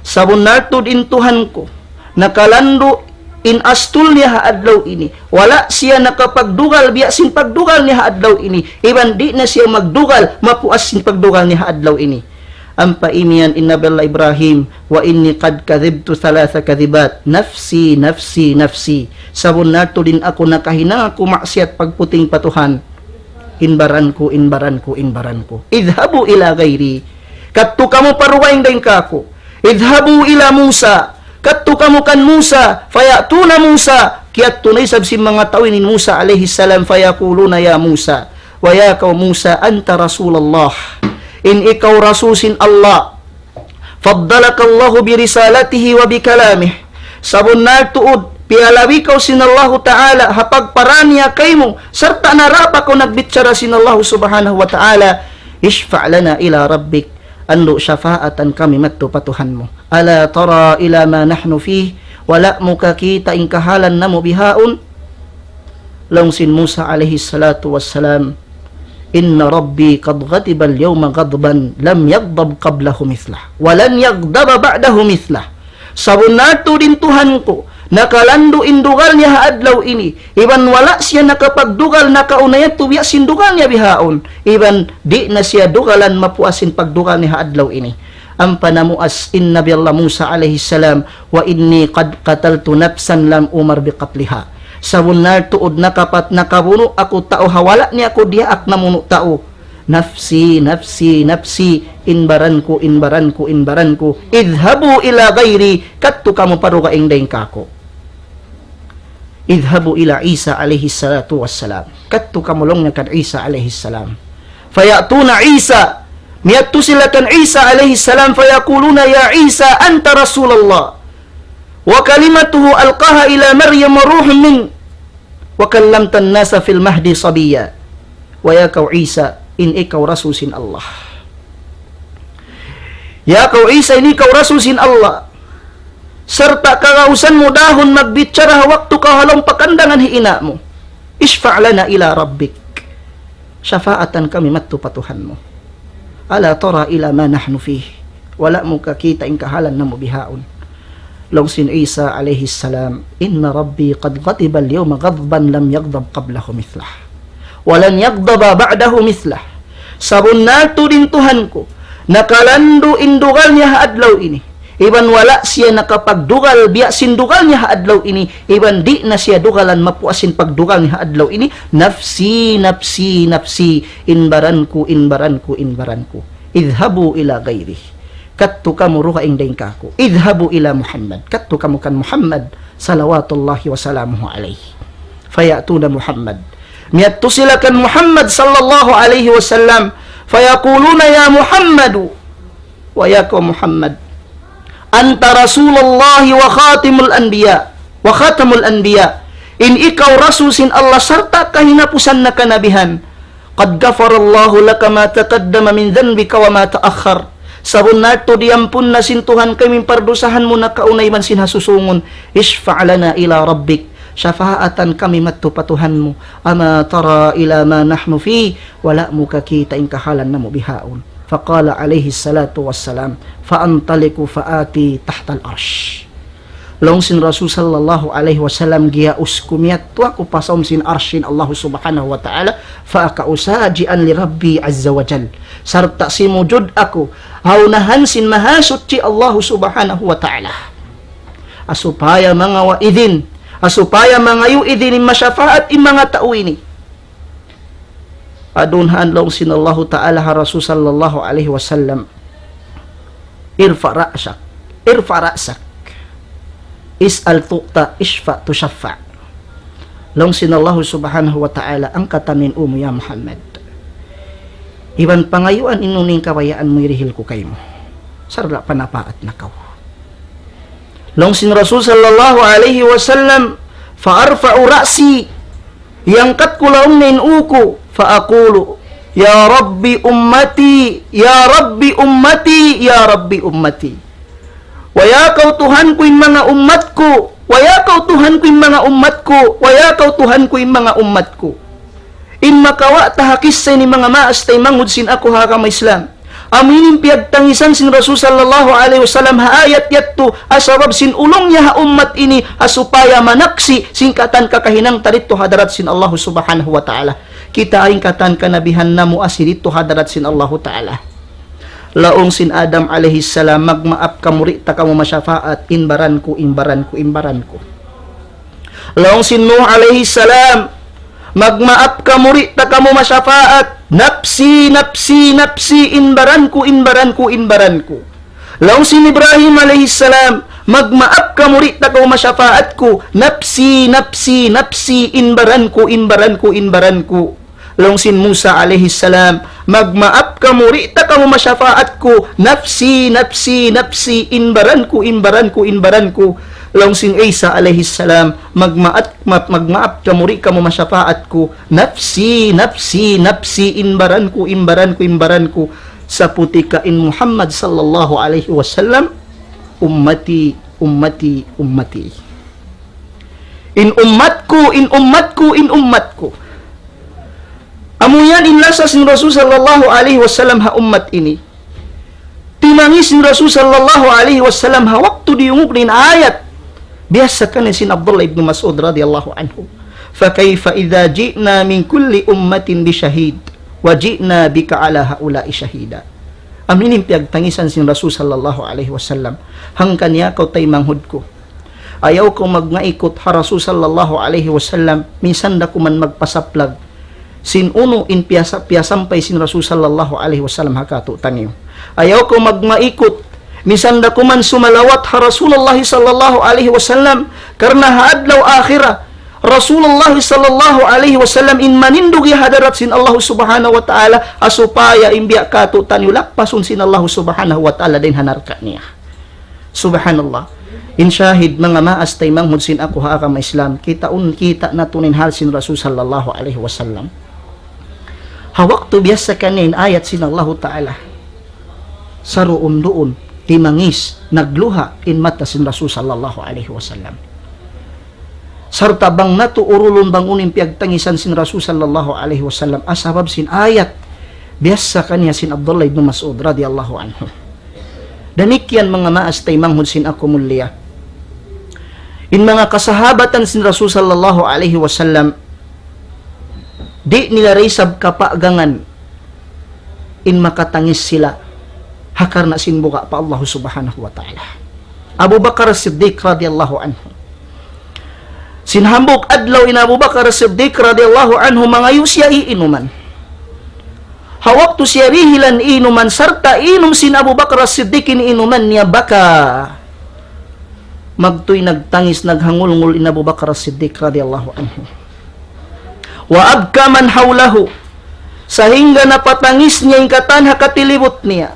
Sabunnal tuud in Tuhan ku, nakalandu' in astul niya ha adlaw ini. Wala' siya nakapagdugal biya' sin pagdugal niya ha adlaw ini. Iban di' na siya magdugal mapuas sin pagdugal niya ha adlaw ini. Ampa imiyan in Nabi Allah Ibrahim, وإني قد كذبت ثلاث كذبات نفسي نفسي نفسي. Sabunnal tuud in aku nakahinang aku maksiyat pagputing pa Tuhan. In baran ku, in baran ku, in baran ku. اذهبوا إلى غيري. Kadtu kamu pa dugaing dayn kāku'. اذهبوا إلى موسى. Kadtu kamu kan Musa. فيأتون موسى. Kiyadtu na isab sin manga tau ini Musa alayhi salam. فيقولون يا موسى. Wa ya kaw Musa, أنت رسول الله. In ikaw rasul sin Allah. فضلك الله برسالته وبكلامه. Sabunnal tuud, piyalabi kaw sin Allahu Ta'ala, ha pagpara niya kaymu, sarta' narā pa kaw nagbichara sin Allahu Subhanahu wa Ta'ala, اشفع لنا إلى ربك. Andu' shafaatan kami madtu pa Tuhan mu. ألا ترى إلى ما نحن فيه. Wala' mu kakita' in kahalan namu' bihaun. Laung sin Musa alayhi salatu wassalam, إن ربي قد غضب اليوم غضبا لم يغضب قبله مثله ولن يغضب بعده مثله. Sabunnal tuud in Tuhan ku, nakalandu' in dugal niya ha adlaw ini. Iban wala' siya nakapagdugal nakauna yadtu biya' sin dugal niya bihaun. Iban di' na siya dugalan mapuas sin pagdugal niya ha adlaw ini. Ampa namuas in Nabi Allah Musa alayhi salam, وإني قد قتلت نفسا لم أؤمر بقتلها. Sabunnal tuud nakapat-, nakabunu' aku tau ha wala' niya aku diyaak namunu' tau. نفسي نفسي نفسي. In baran ku, in baran ku, in baran ku. اذهبوا إلى غيري. Kadtu kamu pa dugaing dayn kāku'. اذهبوا إلى عيسى عليه الصلاة والسلام. Kadtu kamu laung niya kan Isa alayhi salam. فيأتون عيسى. Miyadtu sila kan Isa alayhi salam, فيقولون يا عيسى أنت رسول الله وكلمته ألقاها إلى مريم وروح منه وكلمت الناس في المهد صبيا. Wa ya kaw Isa, in ikaw rasul sin Allah. Ya kaw Isa, in ikaw rasul sin Allah. Sarta' kagausan mu dahun magbichara ha waktu kaw ha lawm pakandangan hi ina' mu. اشفع لنا إلى ربك. Shafaatan kami madtu pa Tuhan mu. ألا ترى إلى ما نحن فيه. Wala' mu kakita' in kahalan namu' bihaun. Laung sin Isa alayhi salam, إن ربي قد غضب اليوم غضبا لم يغضب قبله مثله ولن يغضب بعده مثله. Sabunnal tuud in Tuhan ku, nakalandu' in dugal niya ha adlaw ini. Iban wala' siya nakapagdugal biya' sin dugal niya ha adlaw ini. Iban di' na siya dugalan mapuas sin pagdugal niya ha adlaw ini. نفسي نفسي نفسي. In baran ku, in baran ku, in baran ku. اذهبوا إلى غيري. Kadtu kamu dugaing dayn kāku'. اذهبوا إلى محمد. Kadtu kamu kan Muhammad, صلوات الله وسلامه عليه. فيأتون محمد. Miyadtu sila kan Muhammad sallallahu alayhi wasallam. فيقولون يا محمد, wa ya kaw Muhammad, أنت رسول الله وخاتم الأنبياء, وخاتم الأنبياء. In ikaw rasul sin Allah sarta' kahinapusan na kanabihan. قد غفر الله لك ما تقدم من ذنبك وما تأخر. Sabunnal tuud diyampun na sin Tuhan kaymu in pardusahan mu nakauna iban sin ha susungun. اشفع لنا إلى ربك. Shafaatan kami madtu pa Tuhan mu. أما ترى إلى ما نحن فيه. Wala' mu kakita' in kahalan namu' bihaun. فقال عليه الصلاة والسلام: فأنطلق فآتي تحت العرش. Laung sin Rasul sallallahu alayhi wasallam, giyaus ku, miyadtu aku pa saum sin arsy sin Allah subhanahu wa ta'ala, فأقع ساجدا لربي عز وجل. Sarta' simujud aku ha unahan sin Mahasuchi Allah subhanahu wa ta'ala. Ha supaya mangawa' idin, ha supaya mangayu' idin in mashafaat in manga tau ini. Adun han laung sin Allahu Ta'ala ha Rasul sallallahu alayhi wasallam, ارفع رأسك، ارفع رأسك، اسأل تعطى، اشفع تشفع. Laung sin Allahu subhanahu wa ta'ala, angkatan in ū mu ya Muhammad. Iban pangayuan in unu in kabayaan mu hirihil ku kaymu. Sarta' panapaat na kaw. Laung sin Rasul sallallahu alayhi wasallam, فأرفع رأسي. Iyangkat ku laung niya in ū ku, فأقول: يا رب أمتي، يا رب أمتي، يا رب أمتي. Wa ya kaw Tuhan ku in manga ummat ku, wa ya kaw Tuhan ku in manga ummat ku, wa ya kaw Tuhan ku in manga ummat ku. In makawa' ta ha kissa ini manga maas taymanghud sin aku ha agama Islam. Amu ini in piyagtangisan sin Rasul sallallahu alayhi wasallam ha ayat yadtu, ha sabab sin ulung niya ha ummat ini, ha supaya manaksi' sin katan kakahinang ta didtu ha hadarat sin Allah subhanahu wa ta'ala. Kita' in katan kanabihan namu' asi didtu ha hadarat sin Allah ta'ala. Laung sin Adam alayhi salam, magmaap kamu di' ta kamu mashafaat, in baran ku, in baran ku, in baran ku. Laung sin Nuh alayhi salam, magmaap kamu di' ta kamu mashafaat, نفسي، نفسي، نفسي, in baran ku, in baran ku, in baran ku. Laung sin Ibrahim alayhi salam, magmaap kamu di' ta kamu mashafaat ku, نفسي، نفسي، نفسي, in baran ku, in baran ku, in baran ku. Laung sin Musa alayhi salam, magmaap kamu di' ta kamu mashafaat ku, نفسي، نفسي، نفسي, in baran ku, in baran ku, in baran ku. Laung sin Isa alayhi salam, magmaap, ma-, magmaap kamu di' kamu mashafaat ku, نفسي، نفسي، نفسي, in baran ku, in baran ku, in baran ku. Saputika in Muhammad sallallahu alayhi wasallam, أمتي، أمتي، أمتي. In ummat ku, in ummat ku, in ummat ku. Amu yan in lasa sin Rasul sallallahu alayhi wasallam ha ummat ini. Timangis in Rasul sallallahu alayhi wasallam ha waktu diyungug in ayat. Biyasa kaniya sin Abdullah ibn Mas'ud radiyallahu anhu. فكيف إذا جئنا من كل أمة بشهيد وجئنا بك على هؤلاء شهيدا. Amu ini in piyagtangisan sin Rasul sallallahu alayhi wasallam. Hangkan ya kaw taymanghud ku. Ayaw kaw magmaikut ha Rasul sallallahu alayhi wasallam, minsan da kuman magpasaplag sin unu in piyasa-, piyasampay sin Rasul sallallahu alayhi wasallam ha kātu'niyu. Ayaw kaw magmaikut, minsan da kuman sumalawat ha Rasulullah sallallahu alayhi wasallam, karna' ha adlaw akhirat, Rasulullah sallallahu alayhi wasallam in manindug ha hadarat sin Allah subhanahu wa ta'ala, ha supaya in biya' kātu'niyu lappasun sin Allah subhanahu wa ta'ala dayn ha narka' niya. Subhanallah. In shahid, manga maas taymanghud sin aku ha agama Islam, kitaun, kita' natu' in hal sin Rasul sallallahu alayhi wasallam. Ha waktu biyasa kaniya in ayat sin Allahu Ta'ala, saruun-duun, timangis, nagluha' in mata sin Rasul sallallahu alayhi wasallam. Sarta' bang natu' urulun bang unu in piyagtangisan sin Rasul sallallahu alayhi wasallam, ha sabab sin ayat, biyasa kaniya sin Abdullah ibn Mas'ud radiyallahu anhu. Damikkiyan manga maas taymanghud sin aku mulia. In manga kasahabatan sin Rasul sallallahu alayhi wasallam, di' nila da isab kapagangan in makatangis sila ha karna' sin buga' pa Allah subhanahu wa ta'ala. Abu Bakar As-Siddiq radiyallahu anhu. Sin hambuuk adlaw in Abu Bakar As-Siddiq radiyallahu anhu mangayu' siya iinuman. Ha waktu siya dihilan iinuman sarta' inum sin Abu Bakar As-Siddiq in iinuman niya, baka magtuy nagtangis, naghangulngul in Abu Bakar As-Siddiq radiyallahu anhu. وأبكى من حوله. Sahingga napatangis niya in katan ha katilibut niya.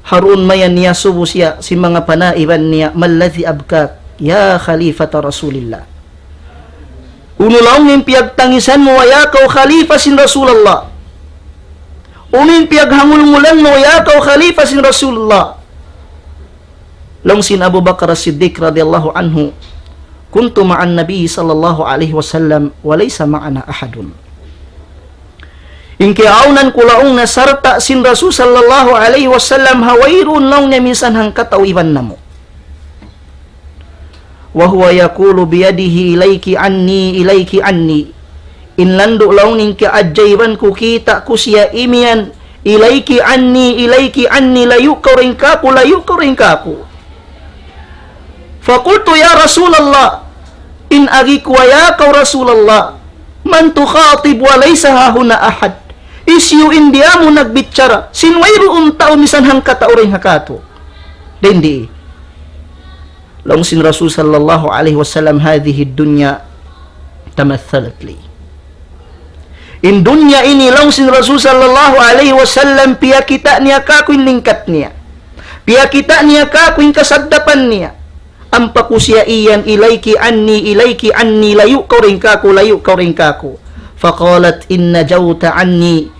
Harun mayan niya subu siya sin manga panaiban niya, ما الذي أبكاك يا خليفة رسول الله؟ Unu laung in piyagtangisan mu, ya kaw khalifa sin Rasulullah? Unu in piyaghangulngulan mu, ya kaw khalifa sin Rasulullah? Laung sin Abu Bakar As-Siddiq radiyallahu anhu, كنت مع النبي صلى الله عليه وسلم وليس معنا أحد. In kiyaawnan ku laung niya sarta' sin Rasul sallallahu alayhi wasallam ha wayruun laung niya minsan hangkatau iban namu'. وهو يقول بيده إليك عني، إليك عني. In landu' laung niya in kaajaiban ku, kita' ku siya imiyan, إليك عني، إليك عني, layu' kaw dayn kāku', layu' kaw dayn kāku'. فقلت يا رسول الله, in agi ku, ya kaw Rasulullah, من تخاطب وليس هاهنا أحد؟ Hisiyu in di' mu nagbichara, sin wayruun tau minsan hangkatau dayn ha kātu'? Dayn di. Laung sin Rasul sallallahu alayhi wasallam, هذه الدنيا تمثلت لي. In dunya ini, laung sin Rasul sallallahu alayhi wasallam, piyakita' niya kāku' in lingkat niya. Piyakita' niya kāku' in kasaddapan niya. Ampa ku siya iyan, إليك عني، إليك عني, layu' kaw dayn kāku', layu' kaw dayn kāku'. فقالت إن نجوت عني,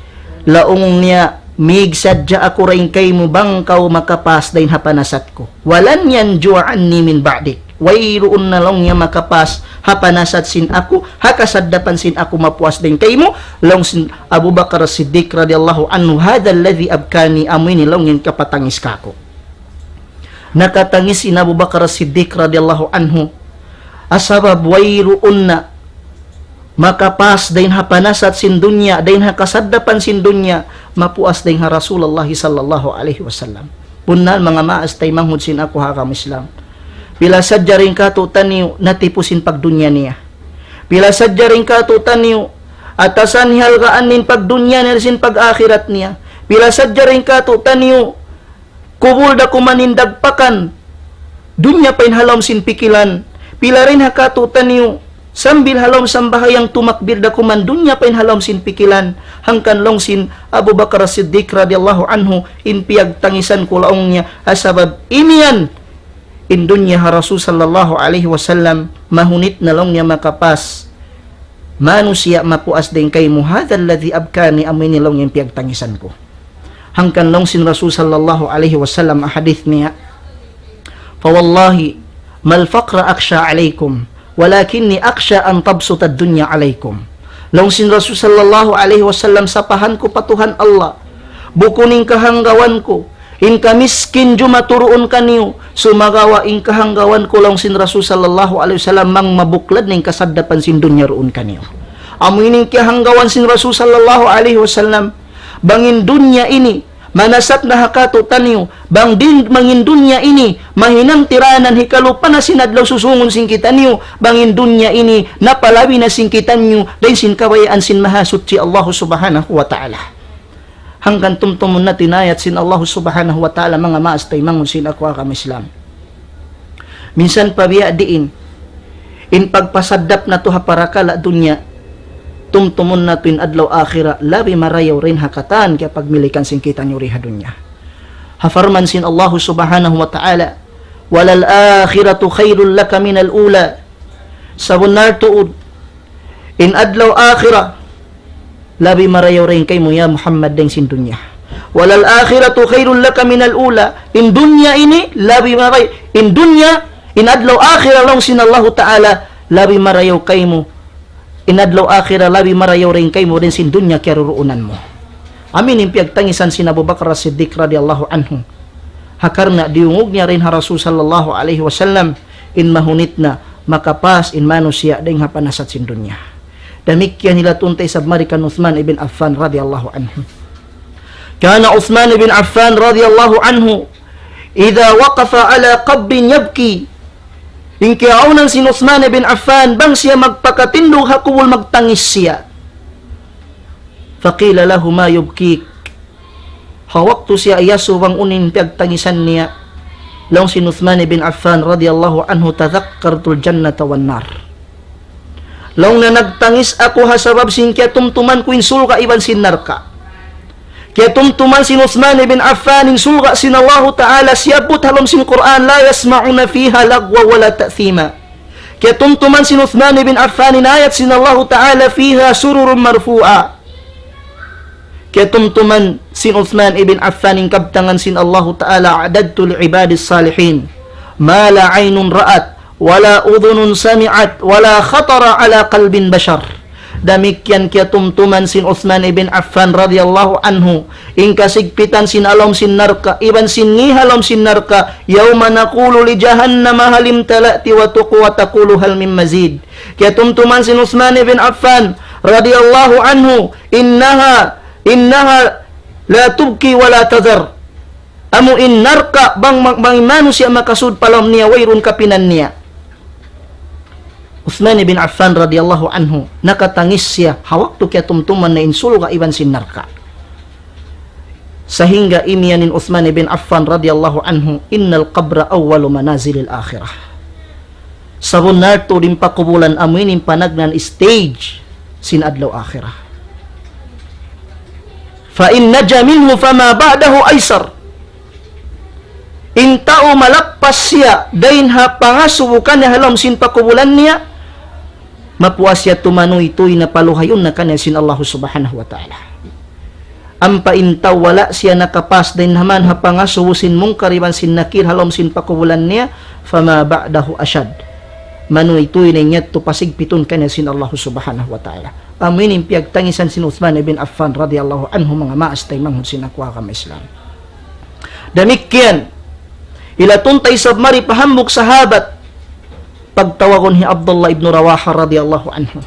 laung niya, mig sadja aku dayn kaymu bang kaw makapas dayn ha panasat ku. ولن ينجو عني من بعدك. Wayruun na laung niya makapas ha panasat sin aku, ha kasaddapan sin aku mapuas dayn kaymu, laung sin Abu Bakar As-Siddiq radiyallahu anhu, هذا الذي أبكاني, amu ini laung in kapatangis kāku'. Nakatangis in Abu Bakar As-Siddiq radiyallahu anhu, sabab wayruun na makapas dayn ha panasat sin dunya, dayn ha kasaddapan sin dunya, mapuas dayn ha Rasulullah sallallahu alayhi wasallam. Bunnal manga maas taymanghud sin aku ha agama Islam. Pila sadja dayn kātu'niyu natipu sin pagdunya niya. Pila sadja dayn kātu'niyu atasan hihalgaan in pagdunya niya sin pag-akhirat niya. Pila sadja dayn kātu'niyu kubul da kuman in dagpakan dunya pa in ha lawm sin pikilan. Pila dayn ha kātu'niyu sambil ha lawm sambahayang tumakbir da kuman dunya pa in ha lawm sin pikilan. Hangkan laung sin Abu Bakar As-Siddiq radiyallahu anhu, in piyagtangisan ku laung niya, sabab imiyan in dunya ha Rasul sallallahu alayhi wasallam, mahunit na laung niya makapas manusiya' mapuas dayn kaymu, هذا الذي أبكاني, amu ini laung in piyagtangisan ku. Hangkan laung sin Rasul sallallahu alayhi wasallam ha hadith niya, فوالله ما الفقر أخشى عليكم ولكني أخشى أن تبسط الدنيا عليكم. Laung sin Rasul sallallahu alayhi wasallam, sapahan ku pa Tuhan Allah, bukun in kahanggawan ku in kamiskin jumatu duun kaniyu, sumagawa' in kahanggawan ku, laung sin Rasul sallallahu alayhi wasallam, bang mabuklad na in kasaddapan sin dunya duun kaniyu. Amu ini in kahanggawan sin Rasul sallallahu alayhi wasallam, bang in dunya ini manasat na ha kātu'niyu, bang di' bang in dunya ini mahinang tiranan hikalupa na sin adlaw susūngun sin kitaniyu, bang in dunya ini napalabi na sin kitaniyu dayn sin kabayaan sin Mahasuchi Allah Subhanahu wa Ta'ala. Hangkan tumtumun natu' in ayat sin Allah Subhanahu wa Ta'ala, manga maas taymanghud sin aku agama Islam. Minsan pa biya' diin in pagpasaddap natu' ha parakala' dunya, tumtumun natu' in adlaw akhirat labi marayaw dayn ha katan kiyapaglikan sin kitaniyu di ha dunya. Ha parman sin Allah Subhanahu wa Ta'ala, وللآخرة خير لك من الأولى. Sabunnal tuud, in adlaw akhirat labi marayaw dayn kaymu ya Muhammad dayn sin dunya. وللآخرة خير لك من الأولى. In dunya ini labi maray-, in dunya, in adlaw akhirat laung sin Allahu Ta'ala labi marayaw kaymu. In adlaw akhirat labi marayaw dayn kaymu dayn sin dunya kiyaruruunan mu. Amu ini in piyagtangisan sin Abu Bakar As-Siddiq radiyallahu anhu. Ha karna' diyungug niya dayn ha Rasul sallallahu alayhi wasallam, in mahunit na makapas in manusiya' dayn ha panasat sin dunya. Damikkiyan hila tunta isab mari kan Uthman ibn Affan radiyallahu anhu. كان عثمان بن عفان رضي الله عنه إذا وقف على قبر يبكي. In kiyaawnan sin Uthman ibn Affan, bang siya magpakatindug ha kubul magtangis siya. فقيل له ما يبكيك. Ha waktu siya iyasubu bang unu in piyagtangisan niya, laung sin Uthman ibn Affan radiyallahu anhu, تذكرت الجنة والنار. Laung niya, nagtangis aku ha sabab sin kiyatumtuman ku in surga' iban sin narka'. Kiyatumtuman sin Uthman ibn Affan in surga' sin Allahu Ta'ala, siyabbut ha lawm sin Qur'an, لا يسمعون فيها لغوا ولا تأثيما. Kiyatumtuman sin Uthman ibn Affan in ayat sin Allahu Ta'ala, فيها سرر مرفوعة. Kiyatumtuman sin Uthman ibn Affan in kabtangan sin Allahu Ta'ala, أعددت لعبادي الصالحين ما لا عين رأت ولا أذن سمعت ولا خطر على قلب بشر. Damikkiyan kiyatumtuman sin Uthman ibn Affan radiyallahu anhu in kasigpitan sin ha lawm sin narka', iban sin ngi' ha lawm sin narka', يوم نقول لجهنم هل امتلأت وتق-، وتقول هل من مزيد. Kiyatumtuman sin Uthman ibn Affan radiyallahu anhu, إنها، إنها لا تبقي ولا تذر. Amu in narka' bang, bang, bang in manusiya' makasud pa lawm niya, wayruun kapinan niya. Uthman ibn Affan radiyallahu anhu, nakatangis siya ha waktu kiyatumtuman niya in surga' iban sin narka'. Sahingga imiyan in Uthman ibn Affan radiyallahu anhu, إن القبر أول منازل الآخرة. Sabunnal tuud in pakubulan amu ini in panagnaan stage sin adlaw akhirat. فإن نجا منه فما بعده أيسر. In tau malappas siya dayn ha pangasubu kaniya ha lawm sin pakubulan niya, mapuas siya tumanuy-tuy na paluhayun na kaniya sin Allahu Subhanahu wa Ta'ala. Ampa in tau wala' siya nakapas dayn ha man ha pangasubu sin Munkar iban sin Nakir ha lawm sin pakubulan niya, فما بعده أشد. Manuy-tuy na in yadtu pasigpitun kaniya sin Allahu Subhanahu wa Ta'ala. Amu ini in piyagtangisan sin Uthman ibn Affan radiyallahu anhu, manga maas taymanghud sin aku ha agama Islam. Damikkiyan, ilatun ta isab mari pa hambuuk sahabat, pagtawagun hi Abdullah ibn Rawaha radiyallahu anhu.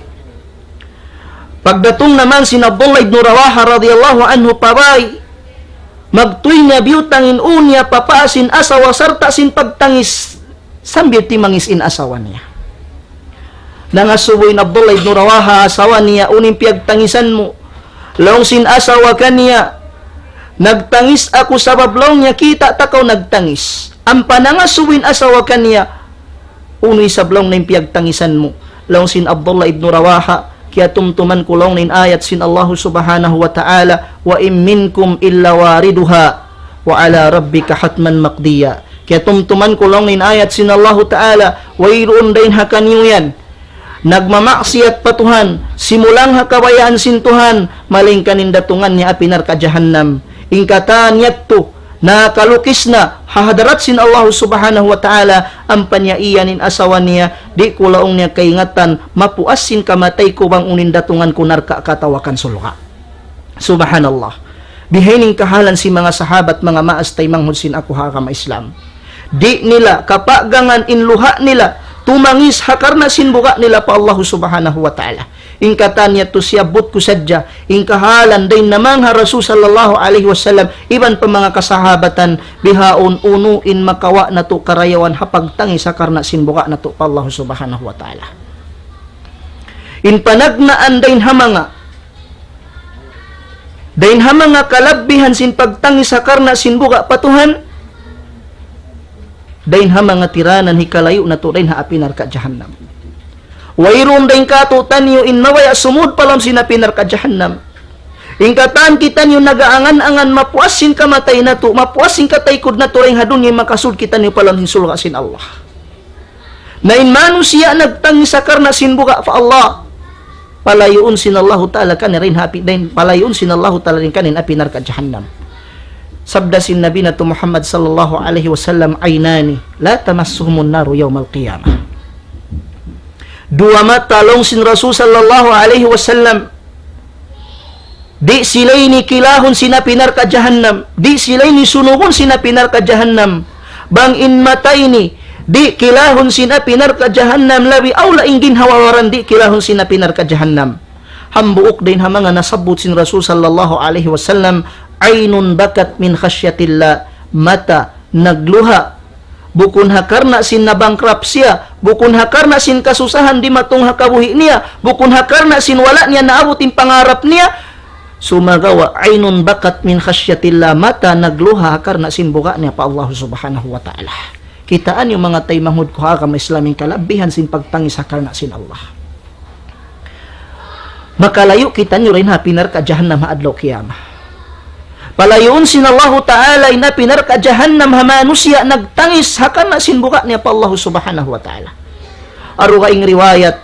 Pagdatung naman sin Abdullah ibn Rawaha radiyallahu anhu pa bay, magtuy niya biyutang in ū niya pa paa sin asawa sarta' sin pagtangis, sambil timangis in asawa niya. Nangasubu in Abdullah ibn Rawaha, asawa niya, unu in piyagtangisan mu? Laung sin asawa kaniya, nagtangis aku sabab laung niya kita' ta kaw nagtangis. Ampa nangasubu in asawa kaniya, unu isab laung niya in piyagtangisan mu? Laung sin Abdullah ibn Rawaha, kiyatumtuman ku laung niya in ayat sin Allahu Subhanahu wa Ta'ala, وإن منكم إلا واردها كان على ربك حتما مقضيا. Kiyatumtuman ku laung niya in ayat sin Allahu Ta'ala, wayruun dayn ha kaniyu yan nagmamaksiyat pa Tuhan, simulang ha kabayaan sin Tuhan, malayngkan in datungan niya api narka' jahannam. In katan yadtu, nakalukis na ha hadarat sin Allahu Subhanahu wa Ta'ala, ampa niya iyan in asawa niya, di' ku laung niya kaingatan, mapuas sin kamatay ku bang unu in datungan ku narka' atawa kan surga'. Subhanallah. Bihaini in kahalan sin manga sahabat, manga maas taymanghud sin aku ha agama Islam. Di' nila kapagangan in luha' nila, tumangis ha karna' sin buga' nila pa Allahu Subhanahu wa Ta'ala. In katan yadtu siyabbut ku sadja, in kahalan dayn ha manga Rasul sallallahu alayhi wasallam, iban pa manga kasahabatan, bihaun unu in makawa' natu' karayawan ha pagtangis ha karna' sin buga' natu' pa Allahu Subhanahu wa Ta'ala. In panagnaan dayn ha manga Dayn ha manga kalabbihan sin pagtangis ha karna' sin buga' pa Tuhan, dayn ha manga tiranan hikalayu' natu' dayn ha api narka' jahannam. Wayruun dayn kātu'niyu in mabaya' sumud pa lawm sin api narka' jahannam. In katan kitaniyu nag-aangan-angan mapuas sin kamatay natu', mapuas sin kataykud natu' dayn ha dunya, makasud kitaniyu pa lawm sin surga' sin Allah. Na in manusiya' nagtangis ha karna' sin buga' pa Allah, palayuun sin Allahu Ta'ala kaniya dayn ha api, dayn, palayuun sin Allahu Ta'ala dayn kaniya api narka' jahannam. Sabda sin Nabi natu' Muhammad sallallahu alayhi wasallam, عينان لا تمسهما النار يوم القيامة. Duwa mata, laung sin Rasul sallallahu alayhi wasallam, di' sila ini kilahun sin api narka' jahannam, di' sila ini sunugun sin api narka' jahannam. Bang in mata ini di' kilahun sin api narka' jahannam, labi awla in ginhawa-baran di' kilahun sin api narka' jahannam. Hambuuk dayn ha manga nasabbut sin Rasul sallallahu alayhi wasallam, عين بكت من خشية الله, mata nagluha' bukun ha karna' sin nabankrupt siya, bukun ha karna' sin kasusahan dimatung ha kabuhi' niya, bukun ha karna' sin wala' niya naabut in pangarap niya, sumagawa' عين بكت من خشية الله, mata nagluha' ha karna' sin buga' niya pa Allah Subhanahu wa Ta'ala. Kitaa niyu manga taymanghud ku ha agama Islam in kalabbihan sin pagtangis ha karna' sin Allah. Makalayu' kitaniyu dayn ha api narka' jahannam ha adlaw qiyamah. Palayuun sin Allahu Ta'ala in api narka' jahannam ha manusiya' nagtangis ha karna' sin buga' niya pa Allahu Subhanahu wa Ta'ala. Aru ka in riwayat,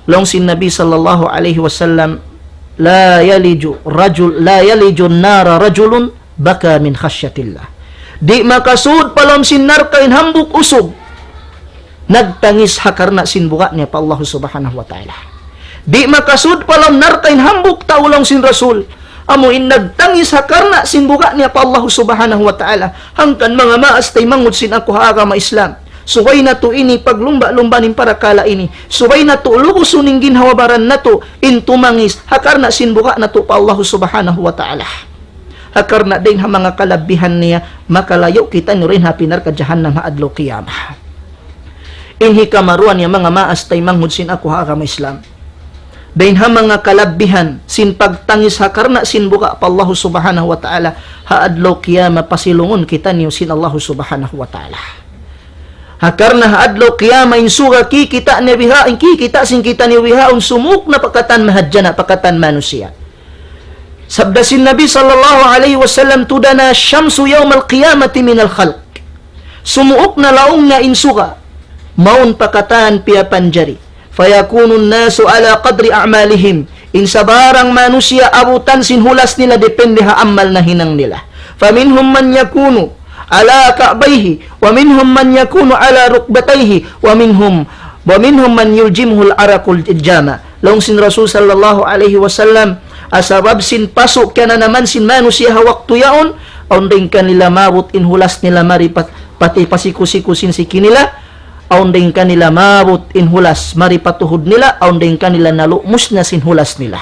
laung sin Nabi sallallahu alayhi wasallam, لا يلج رجل، لا يلج النار رجل بكى من خشية الله. Di' makasud pa lawm sin narka' in hambuuk usug nagtangis ha karna' sin buga' niya pa Allahu Subhanahu wa Ta'ala. Di' makasud pa lawm narka' in hambuuk tau, laung sin Rasul, amu in nagtangis ha karna' sin buga' niya pa Allahu Subhanahu wa Ta'ala. Hangkan manga maas taymanghud sin aku ha agama Islam, subay natu' ini paglumba'-lumban in parakala' ini. Subay natu' lubusun in ginhawa-baran natu' in tumangis ha karna' sin buga' natu' pa Allahu Subhanahu wa Ta'ala. Ha karna' dayn ha manga kalabihan niya, makalayu' kitaniyu dayn ha api narka' jahannam ha adlaw qiyamah. In hikamaruwa niya, manga maas taymanghud sin aku ha agama Islam, dayn ha manga kalabihan sin pagtangis ha karna' sin buga' pa Allahu Subhanahu wa Ta'ala, ha adlaw qiyamah pasilungun kitaniyu sin Allahu Subhanahu wa Ta'ala. Ha karna' ha adlaw qiyamah in suga kikita' niya biha, in kikita' sin kitaniyu bihaun sumuuk na pa katan mahadjana', pa katan manusiya'. Sabda sin Nabi sallallahu alayhi wasallam, تدنى الشمس يوم القيامة من الخلق. Sumuuk na laung niya in suga, mawn pa katan piyapanjari. فيكون الناس على قدر أعمالهم. In sabarang manusiya' abutan sin hulas nila depende ha amal nahinang nila. فمنهم من يكون على كعبيه، ومنهم من يكون على ركبتيه، ومنهم، ومنهم من يلجمه العرق الجامة. Laung sin Rasul sallallahu alayhi wasallam, ha sabab sin pasu' kiyananaman sin manusiya' ha waktu yaun, awn dayn kanila maabut in hulas nila mari pa, pati pa siku-siku sin siki nila, awn dayn kanila maabut in hulas mari pa tuhud nila, awn dayn kanila nalumus na sin hulas nila.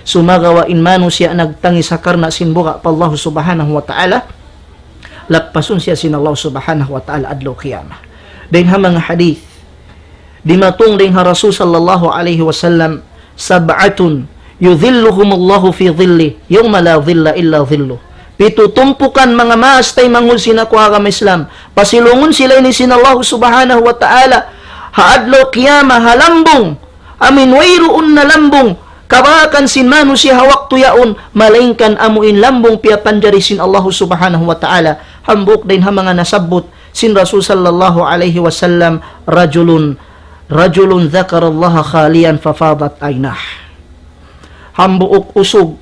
Sumagawa' in manusiya' nagtangis ha karna' sin buga' pa Allahu Subhanahu wa Ta'ala, lappasun siya sin Allah Subhanahu wa Ta'ala adlaw qiyamah. Dayn ha manga hadith, dimatung dayn ha Rasul sallallahu alayhi wasallam, سبعة يظلهم الله في ظله يوم لا ظل إلا ظله. Pitu tumpukan, manga maas taymanghud sin aku ha agama Islam, pasilungun sila ini sin Allah Subhanahu wa Ta'ala ha adlaw qiyamah ha lambung, amuin wayruun na lambung kabakan sin manusiya' ha waktu yaun, malaingkan amuin lambung piyapanjari sin Allah Subhanahu wa Ta'ala. Hambuuk dayn ha manga nasabbut sin Rasul sallallahu alayhi wasallam, رجل، رجل ذكر الله خاليا ففاضت عيناه. Hambuuk usug,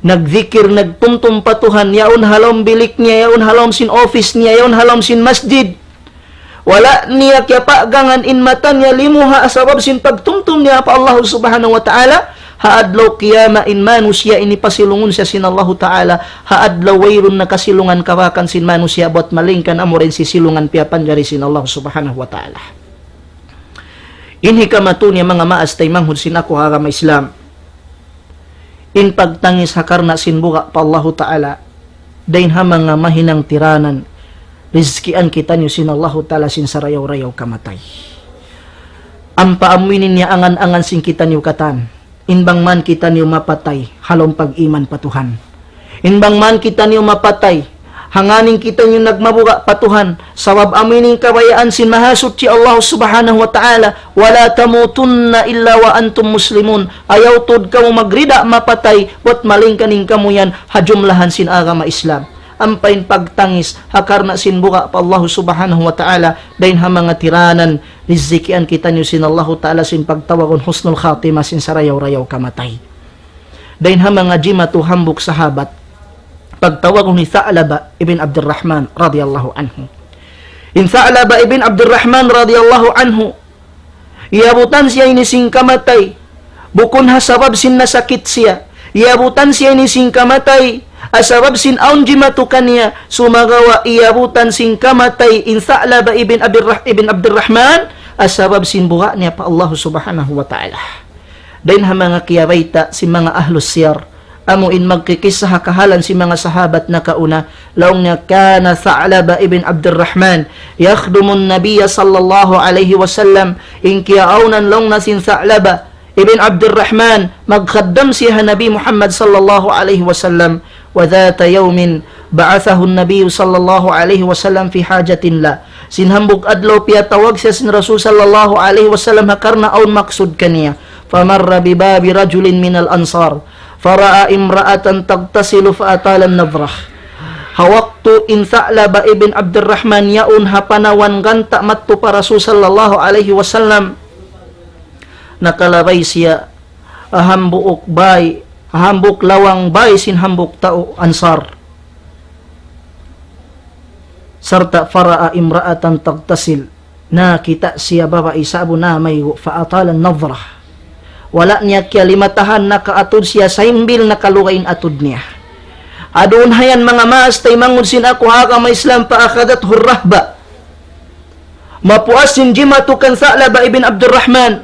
nagdikir, nagtumtum pa Tuhan, yaun ha lawm bilik niya, yaun ha lawm sin office niya, yaun ha lawm sin masjid. Wala' niya kiyapaggangan in mata niya limuha' sabab sin pagtumtum niya pa Allah Subhanahu wa Ta'ala. Ha adlaw qiyamah in manusiya' ini pasilungun siya sin Allahu Ta'ala ha adlaw wayruun na kasilungan kabakan sin manusiya' buwat malaingkan amura in sisilungan piyapanjari sin Allah Subhanahu wa Ta'ala. In hikamatu niya, manga maas taymanghud sin aku ha agama Islam, in pagtangis ha karna' sin buga' pa Allahu Ta'ala, dayn ha manga mahinang tiranan, rizkian kitaniyu sin Allahu Ta'ala sin sarayaw-rayaw kamatay. Ampa amu ini in iyangan-angan sin kitaniyu katan, in bang man kitaniyu mapatay ha lawm pag-iman pa Tuhan. In bang man kitaniyu mapatay, hangkan in kitaniyu nagmabuga' pa Tuhan, sabab amu ini in kabayaan sin Mahasuchi Allah Subhanahu wa Ta'ala, ولا تموتن إلا وأنتم مسلمون. Ayaw tuud kamu magrida mapatay, buwat malaingkan in kamu yan ha jumlahan sin agama Islam. Ampa in pagtangis ha karna' sin buga' pa Allah Subhanahu wa Ta'ala, dayn ha manga tiranan, rizkian kitaniyu sin Allahu Ta'ala sin pagtawagun husnul khatimah sin sarayaw-rayaw kamatay. Dayn ha manga jimatu hambuuk sahabat, pagtawagun hi Tha'laba ibn Abdurrahman radiyallahu anhu. In Tha'laba ibn Abdurrahman radiyallahu anhu, iyabutan siya ini sin kamatay, bukun ha sabab sin nasakit siya. Iyabutan siya ini sin kamatay ha sabab sin awn jimatu kaniya, sumagawa' iyabutan sin kamatay in Tha'laba ibn Abirrah-, ibn Abdurrahman ha sabab sin buga' niya pa Allah Subhanahu wa Ta'ala. Dayn ha manga kiyabayta' sin manga ahlus siyar, amu in magkikissa ha kahalan sin manga sahabat nakauna, laung niya, كان ثعلبة بن عبد الرحمن يخدم النبي صلى الله عليه وسلم. In kiyaawnan laung niya sin Tha'laba ibn Abdurrahman, magkhaddam siya ha Nabi Muhammad sallallahu alayhi wasallam. وذات يوم بعثه النبي صلى الله عليه وسلم في حاجة له. Sin hambuuk adlaw piyatawag siya sin Rasul sallallahu alayhi wasallam ha karna' awn maksud kaniya. فمر بباب رجل من الأنصار فرأى امرأة تغتسل فأطال النظرة. Ha waktu in Sa'laba ibn Abdurrahman yaun ha panawan ganta' madtu pa Rasul sallallahu alayhi wasallam, nakalabay siya ha hambuuk bay, ha hambuuk lawang bay sin hambuuk tau Ansar. Sarta' فرأى امرأة تغتسل. Nakakita' siya babai sa'bu namaygu', فأطال النظرة. Wala' niya kiyalimatahan nakaatud siya sambil nakalugay in atud niya. Adun hayan manga maas taymanghud sin aku ha agama Islam, فأخذته الرهبة. Mapuas sin jimatu kan Sa'laba ibn Abdurrahman.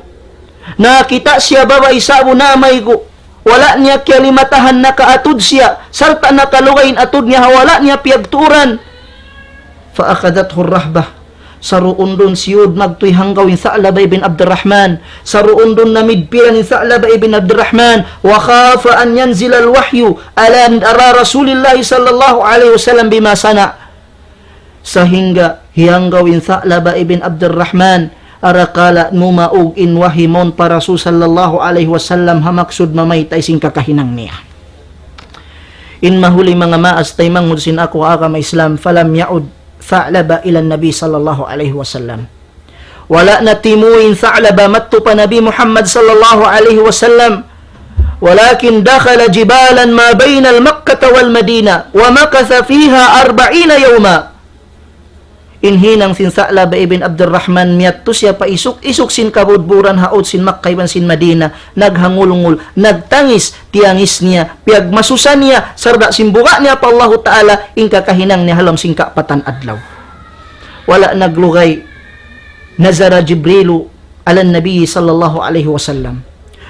Nakakita' siya babai sa'bu namaygu'. Wala' niya kiyalimatahan nakaatud siya, sarta' nakalugay in atud niya ha wala' niya piyagtuuran. فأخذته الرهبة. Saruun-duun siyud magtuy hanggaw in Sa'laba ibn Abdurrahman. Saruun-duun namidpiran in Sa'laba ibn Abdurrahman. وخاف أن ينزل الوحي على، على رسول الله صلى الله عليه وسلم بما صنع. Sahingga hiyanggaw in Sa'laba ibn Abdurrahman, arakala' numaug in wahi mawn pa Rasul sallallahu alayhi wasallam ha maksud mamayta' sin kakahinang niya. In mahuli manga maas taymanghud sin aku ha agama Islam, فلم يعد ثعلبة إلى النبي صلى الله عليه وسلم. Wala' na timuy in Sa'laba madtu pa Nabi Muhammad sallallahu alayhi wasallam. ولكن دخل جبالا ما بين مكة والمدينة ومكث فيها أربعين يوما. In hinang sin Sa'laba ibn Abdurrahman, miyadtu siya pa isuk-isuk sin kabudburan ha ut sin Makkah iban sin Madinah, naghangulngul, nagtangis, tiyangis niya, piyagmasusa niya, sarta' sin buga' niya pa Allahu Ta'ala, in kakahinang niya ha lawm sin kaapatan adlaw. Wala' naglugay, نزل جبريل على النبي صلى الله عليه وسلم.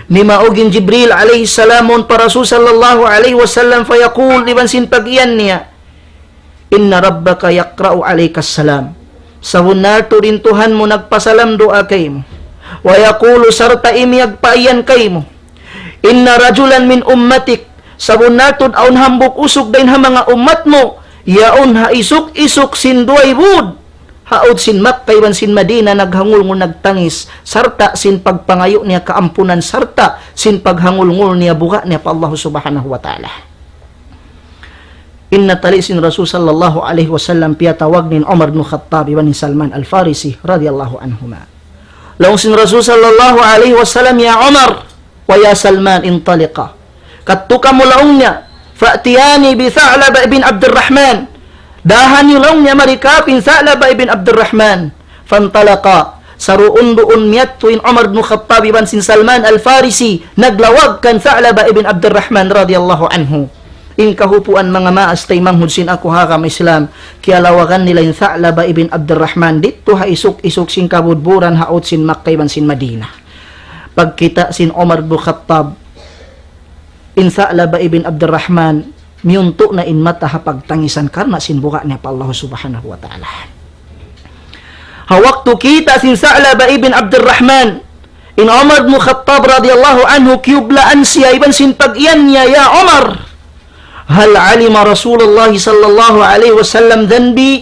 Nimaug in Jibril alayhi salam mawn pa Rasul sallallahu alayhi wasallam, فيقول, iban sin pag-iyan niya, إن ربك يقرأ عليك السلام. Sabunnal tuud in Tuhan mu nagpasalam duwaa kaymu. ويقول, sarta' imiyag pa iyan kaymu. إن رجلا من أمتك. Sabunnal tuud awn hambuuk usug dayn ha manga ummat mu. Yaun ha isuk-isuk sin duwa bud. Ha ut sin Makkah iban sin Madinah naghangulngul nagtangis. Sarta' sin pagpangayu' niya kaampunan. Sarta' sin paghangulngul niya buga' niya pa Allah Subhanahu wa Ta'ala. In natali' sin Rasul sallallahu alayhi wasallam piyatawag niya in Umar bin Khattab iban hi Salman Al-Farisi radiyallahu anhuma. Laung sin Rasul sallallahu alayhi wasallam, يا عمر ويا سلمان انطلقا. Kadtu kamu laung niya, فأتياني بثعلبة بن عبد الرحمن. Dāhun niyu laung niya mari kāku' in Sa'labah ibn Abdurrahman. فانطلقا. Saruun-duun miyadtu in Umar bin Khattab iban sin Salman Al-Farisi, naglawag kan Sa'labah ibn Abdurrahman radiyallahu anhu. In kahupuan manga maas taymanghud sin aku ha agama Islam, kiyalawagan nila in Sa'labah ibn Abdurrahman didtu ha isuk-isuk sin kabudburan ha ut sin Makkah iban sin Madinah. Pagkita' sin Umar bin Khattab, in Sa'labah ibn Abdurrahman, miyuntu' na in mata ha pagtangisan karna' sin buga' niya pa Allah Subhanahu wa Ta'ala. Ha waktu kita' sin Sa'labah ibn Abdurrahman, in Umar bin Khattab radiyallahu anhu, kiyublaan siya iban sin pag-iyan niya, يا عمر، هل علم رسول الله صلى الله عليه وسلم ذنبي؟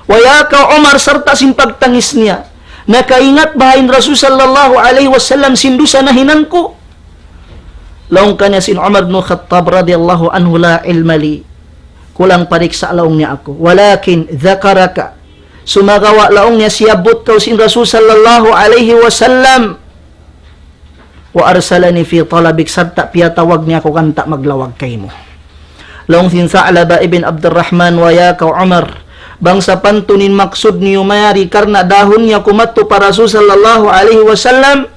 Way kaw Umar, sarta' sin pagtangis niya, nakaingat baha' in Rasul sallallahu alayhi wasallam sin dusa nahinang ku? Laung kaniya sin Umar bin Khattab radiyallahu anhu, لا علم لي. Kulang pariksa' laung niya aku. ولكن ذكرك. Sumagawa' laung niya siyabbut kaw sin Rasul sallallahu alayhi wasallam. وأرسلني في طلبك, sarta' piyatawag niya aku ganta' maglawag kaymu. Laung sin Sa'labah ibn Abdurrahman, way kaw Umar, bang sapantun in maksud niyu mari karna' dāhun niyu aku madtu pa Rasul sallallahu alayhi wasallam,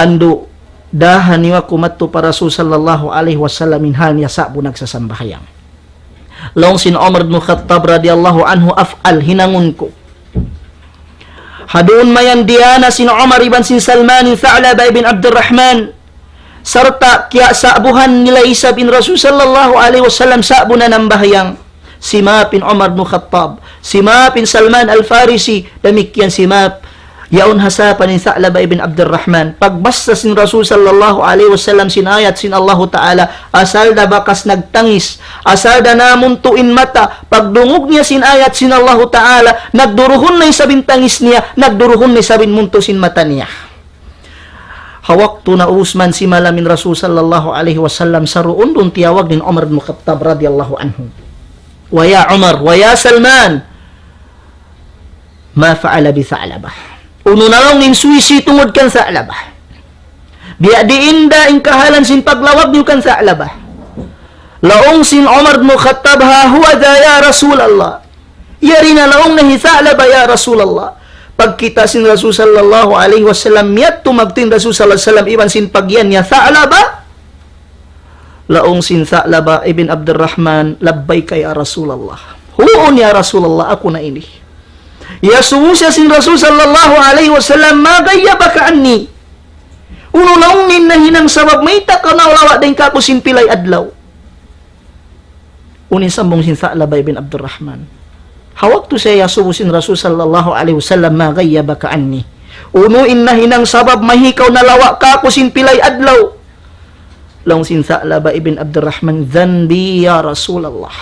andu', dāhun niyu aku madtu pa Rasul sallallahu alayhi wasallam in hāl niya sa'bu nagsasambahayang. Laung sin Umar bin Khattab radiyallahu anhu, أفعل, hinangun ku. Ha duun mayan diyā na sin Umar iban sin Salman in Sa'labah ibn Abdurrahman. Sarta' kiyasa'buhan nila isab in Rasul sallallahu alayhi wasallam sa'bu nanambahayang. Simap in Umar bin Khattab, simap in Salman Al-Farisi, damikkiyan simap yaun ha sapa' in Sa'labah ibn Abdurrahman. Pagbasa sin Rasul sallallahu alayhi wasallam sin ayat sin Allahu Ta'ala, asal da bakas nagtangis, asal da namuntu' in mata, pagdungug niya sin ayat sin Allahu Ta'ala, nagduruhun na isab in tangis niya, nagduruhun na isab in muntu' sin mata niya. Ha waktu naubus man simala' in Rasul sallallahu alayhi wasallam, saruun-duun tiyawag in Umar bin Khattab radiyallahu anhu. ويا عمر ويا سلمان ما فعل بثعلبة. Unu na laung in suysuy tungud kan Tha'labah? Biya' diin da in kahalan sin paglawag niyu kan Tha'labah? Laung sin Umar bin Khattab, ها هو ذا يا رسول الله. Yari na laung niya hi Tha'labah ya Rasulullah. Pagkita' sin Rasul sallallahu alayhi wasallam, miyadtu magtuy in Rasul sallallahu alayhi wasallam iban sin pagiyan niya, Tha'labah. Laung sin Tha'labah ibn Abdurrahman, لبيك يا رسول الله. Huun ya Rasulullah, aku na ini. Iyasubu siya sin Rasul sallallahu alayhi wasallam, ما غيبك عني. Unu laung niya in nahinang sabab mayta' kaw nalawa' dayn kāku' sin pilay adlaw? Unu in sambung sin Tha'labah ibn Abdurrahman? Ha waktu siya iyasubu sin Rasul sallallahu alayhi wasallam, ما غيبك عني. Unu in nahinang sabab mayta' kaw nalawa' kāku' sin pilay adlaw? Laung sin Tha'labah ibn Abdurrahman, ذنبي يا رسول الله.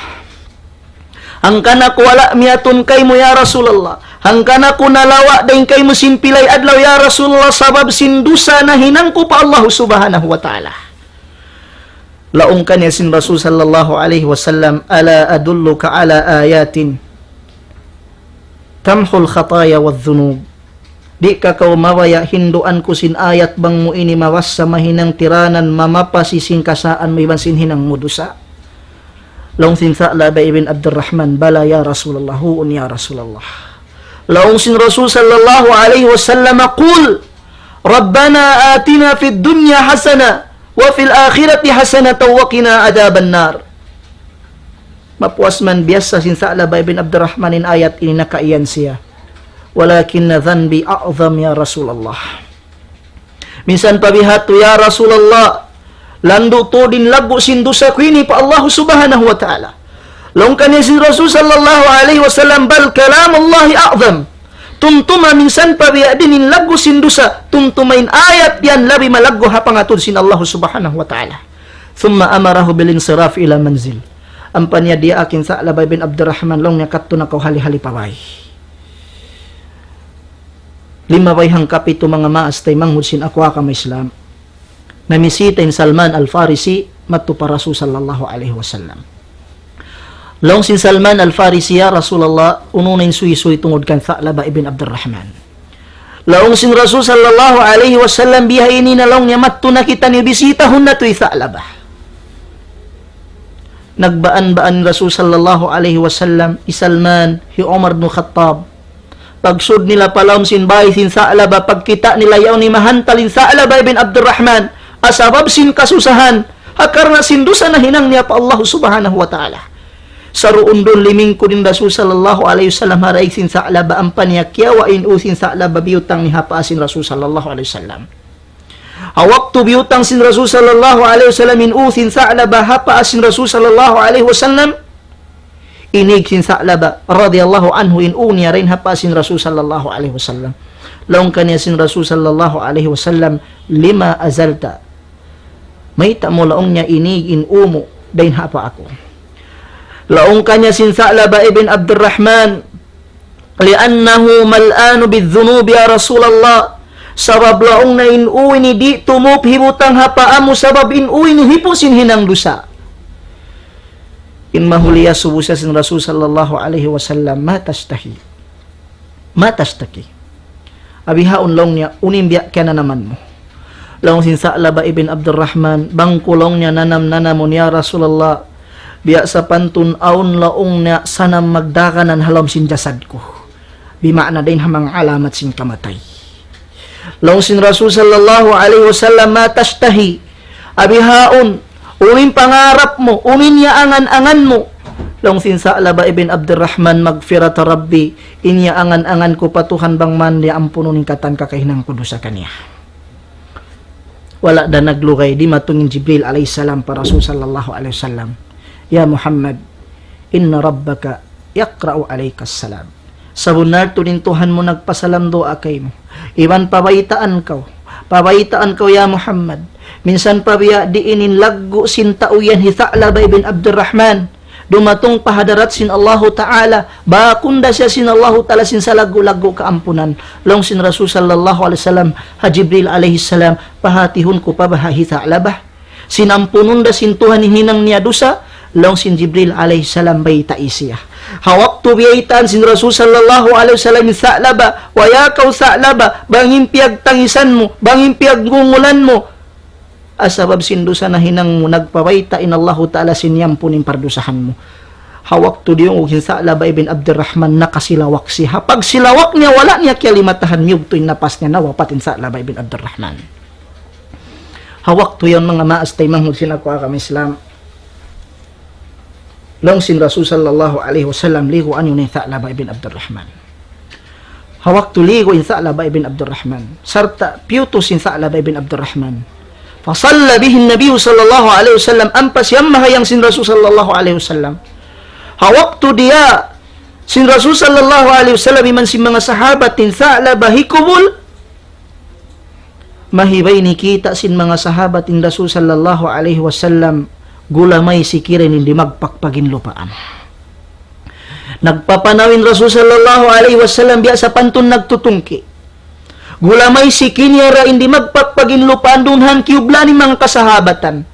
Hangkan aku wala' miyatun kaymu ya Rasulullah. Hangkan aku nalawa' dayn kaymu sin pilay adlaw ya Rasulullah, sabab sin dusa nahinang ku pa Allah subhanahu wa ta'ala. Laung kaniya sin Rasul sallallahu alayhi wasallam, ألا أدلك على آيات تمحو الخطايا والذنوب. Di' ka kaw mabaya' hinduan ku sin ayat bang mu ini mabassa mahinang tiranan mamapasi sin kasaan mu iban sin hinang mu dusa? Laung sin Tha'labah ibn Abdurrahman, بلى يا رسول الله, huun ya Rasulullah. Laung sin Rasul sallallahu alayhi wasallam, قل ربنا آتنا في الدنيا حسنة وفي الآخرة حسنة وقنا عذاب النار. Mapuas man biyassa sin Tha'labah ibn Abdurrahman in ayat ini nakaiyan siya. ولكن ذنبي أعظم يا رسول الله. Minsan pa biya' hādtu, ya Rasulullah, landu' tuud in laggu' sin dusa ku ini pa Allah subhanahu wa ta'ala. Laung kaniya sin Rasul sallallahu alayhi wasallam, بل كلام الله أعظم. Tumtuma minsan pa biya' diin in laggu' sin dusa, tumtuma in ayat yan labi malaggu' ha pangatud sin Allah subhanahu wa ta'ala. ثم أمره بالانصراف إلى منزل. Ampa niya diyaak in Tha'labah ibn Abdurrahman, laung niya, kadtu na kaw hali-hali pa bāy. Limabay hangkapitu manga maas taymanghud sin aku agama Islam. Namisita in Salman Al-Farisi madtu pa Rasul sallallahu alayhi wasallam. Laung sin Salman Al-Farisi, ya Rasulullah, unu na in suysuy tungud kan Tha'labah ibn Abdurrahman? Laung sin Rasul sallallahu alayhi wasallam, bihaini na laung niya, madtu na kitaniyu, bisitahun natu' hi Tha'labah. Nagbaan-baan in Rasul sallallahu alayhi wasallam, hi Salman, hi Umar bin Khattab. Pagsud nila pa lawm sin bāy sin Tha'labah, pagkita' nila yaun himahantal in Tha'labah ibn Abdurrahman, ha sabab sin kasusahan, ha karna' sin dusa nahinang niya pa Allah subhanahu wa ta'ala. Saruun-duun limingkud in Rasul sallallahu alayhi wasallam ha daig sin Tha'labah, ampa niya kiyawa' in ū sin Tha'labah, biyutang niya ha paa sin Rasul sallallahu alayhi wasallam. Ha waktu biyutang sin Rasul sallallahu alayhi wasallam in ū sin Tha'labah ha paa sin Rasul sallallahu alayhi wasallam, inīg sin Tha'labah radiyallahu anhu in ū niya dayn ha paa sin Rasul sallallahu alayhi wasallam. Laung kaniya sin Rasul sallallahu alayhi wasallam, لم أزلت. Mayta' mu laung niya inīg in ū mu dayn ha paa ku? Laung kaniya sin Tha'labah ibn Abdurrahman, لأنه ملآن بالذنوب يا رسول الله. Sabab laung niya in ū ini di' tumup hibutang ha paa mu sabab in ū ini hipu' sin hinang dusa. In mahuli iyasubu siya sin Rasul sallallahu alayhi wasallam, ما تشتهي؟ ما تشتكي؟ Abi haun laung niya, unu in biya' kiyananaman mu? Laung sin Tha'labah ibn Abdurrahman, bang ku laung niya nanam-nanamun ya Rasulullah, biya' sapantun awn laung niya sanam magdaganan ha lawm sin jasad ku. Bima'na dayn ha manga alamat sin kamatay. Laung sin Rasul sallallahu alayhi wasallam, ما تشتهي؟ Abi haun, unu in pangarap mu, unu in iyaangan-angan mu? Laung sin Tha'labah ibn Abdurrahman, مغفرة ربي, in iyaangan-angan ku pa Tuhan bang man niya ampunun in katan kakahinang ku dusa kaniya. Wala' da naglugay, dimatung in Jibril alayhis salam pa Rasul sallallahu alayhi wasallam, يا محمد إن ربك يقرأ عليك السلام. Sabunnal tuud in Tuhan mu nagpasalam duwaa kaymu. Iban pabaytaan kaw. Pabaytaan kaw, ya Muhammad. Minsan pa biya' diin in laggu' sin tau yan hi Tha'labah ibn Abdurrahman. dumatung pa hadarat sin Allahu Ta'ala, bakun da siya sin Allahu Ta'ala sin salaggu'-laggu' kaampunan. Laung sin Rasul sallallahu alayhi wasallam ha Jibril alayhi salam, pahatihun ku pa baha' hi Tha'labah. Sin ampunun da sin Tuhan in hinang niya dusa, laung sin Jibril alayhi salam baytai siya. Ha waktu biyaytaan sin Rasul sallallahu alayhi wasallam in Tha'labah, "Wa ya kaw Tha'labah, bang in piyagtangisan mu, bang in piyagngungulan mu, sabab sin dusa nahinang mu, nagpabayta' in Allahu Ta'ala sin yampun in pardusahan mu." Ha waktu diyungug in Tha'labah ibn Abdurrahman, nakasilawak siya. Ha pagsilawak niya, wala' niya kiyalimatahan, miyugtu' in napas niya, nawapat in Tha'labah ibn Abdurrahman. Ha waktu yan, manga maas taymanghud sin aku agama Islam, laung sin Rasul sallallahu alayhi wasallam, "Liguan niyu in Tha'labah ibn Abdurrahman." Ha waktu ligu' in Tha'labah ibn Abdurrahman, sarta' piyutus in Tha'labah ibn Abdurrahman, فصلى به النبي صلى الله عليه وسلم, ampa siyambahayang sin Rasul sallallahu alayhi wasallam. Ha waktu diya sin Rasul sallallahu alayhi wasallam iban sin manga sahabat in Tha'labah hikubul, mahibay ini kita' sin manga sahabat in Rasul sallallahu alayhi wasallam, gulamay siki ra in dimagpak pa ginlupaan. Nagpapanaw in Rasul sallallahu alayhi wasallam biya' sapantun nagtutungki'. Gulamay siki niya ra in dimagpak pa ginlupaan, dunhan kiyublan in manga kasahabatan.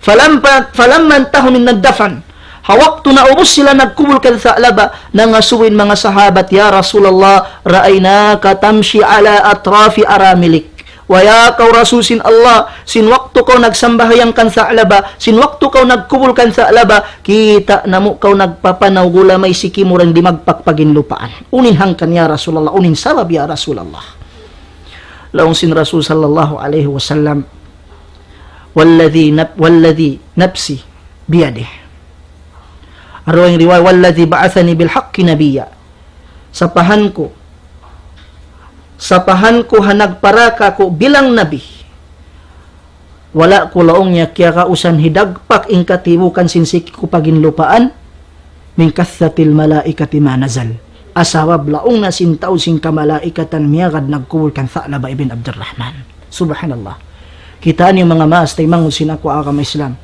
فلم-, فلما انتهوا من الدفن. Ha waktu naubus sila nagkubul kan Tha'labah, nangasubu in manga sahabat, "يا رسول الله، رأيناك تمشي على أطراف أراملك." "Wa ya kaw Rasul sin Allah, sin waktu kaw nagsambahayang kan Tha'labah, sin waktu kaw nagkubul kan Tha'labah, kita' namu' kaw nagpapanaw gulamay siki mu ra in dimagpak pa ginlupaan. Unu in hangkan ya Rasulullah, unu in sabab ya Rasulullah?" Laung sin Rasul sallallahu alayhi wasallam, والذي نب-، والذي نفسي بيده. Awn riwayat, والذي بعثني بالحق نبيا. Sapahan ku, sapahan ku ha nagpara kaku' bilang nabi, wala' ku laung niya kiyakausan hidagpak in katibukan sin siki ku pa ginlupaan, من كثرة الملائكة ما نزل. Sabab laung na sin tau sin kamalaikatan miyagad nagkubul kan Tha'labah ibn Abdurrahman. Subhanallah. Kitaa niyu manga maas taymanghud sin aku agama Islam,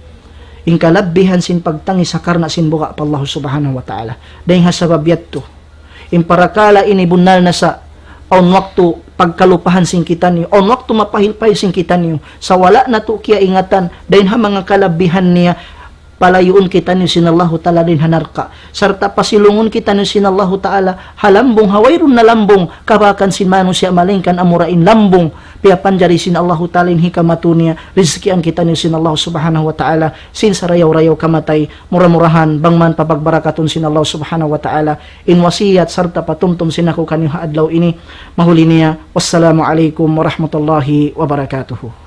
in kalabbihan sin pagtangis ha karna' sin buga' pa Allah Subhanahu wa Ta'ala. Dayn ha sabab yadtu, in parakala' ini bunnal na sa awn waktu pagkalupahan sin kitaniyu, awn waktu mapahil-pahil sin kitaniyu, sa' wala' natu' kiyaingatan, dayn ha manga kalabbihan niya, palayuun kitaniyu sin Allahu Ta'ala dayn ha narka', sarta' pasilungun kitaniyu sin Allahu Ta'ala ha lambung, ha wayruun na lambung kabakan sin manusiya', malaingkan amura in lambung piyapanjari sin Allahu Ta'ala in hikamatu niya. Rizkian kitaniyu sin Allah Subhanahu wa Ta'ala sin sarayaw-rayaw kamatay. Mura-murahan bang man papagbarakatun sin Allah Subhanahu wa Ta'ala in wasiyat sarta' patumtum sin aku kaniyu ha adlaw ini. Mahuli niya, wassalamu alaykum warahmatullahi wabarakatuh.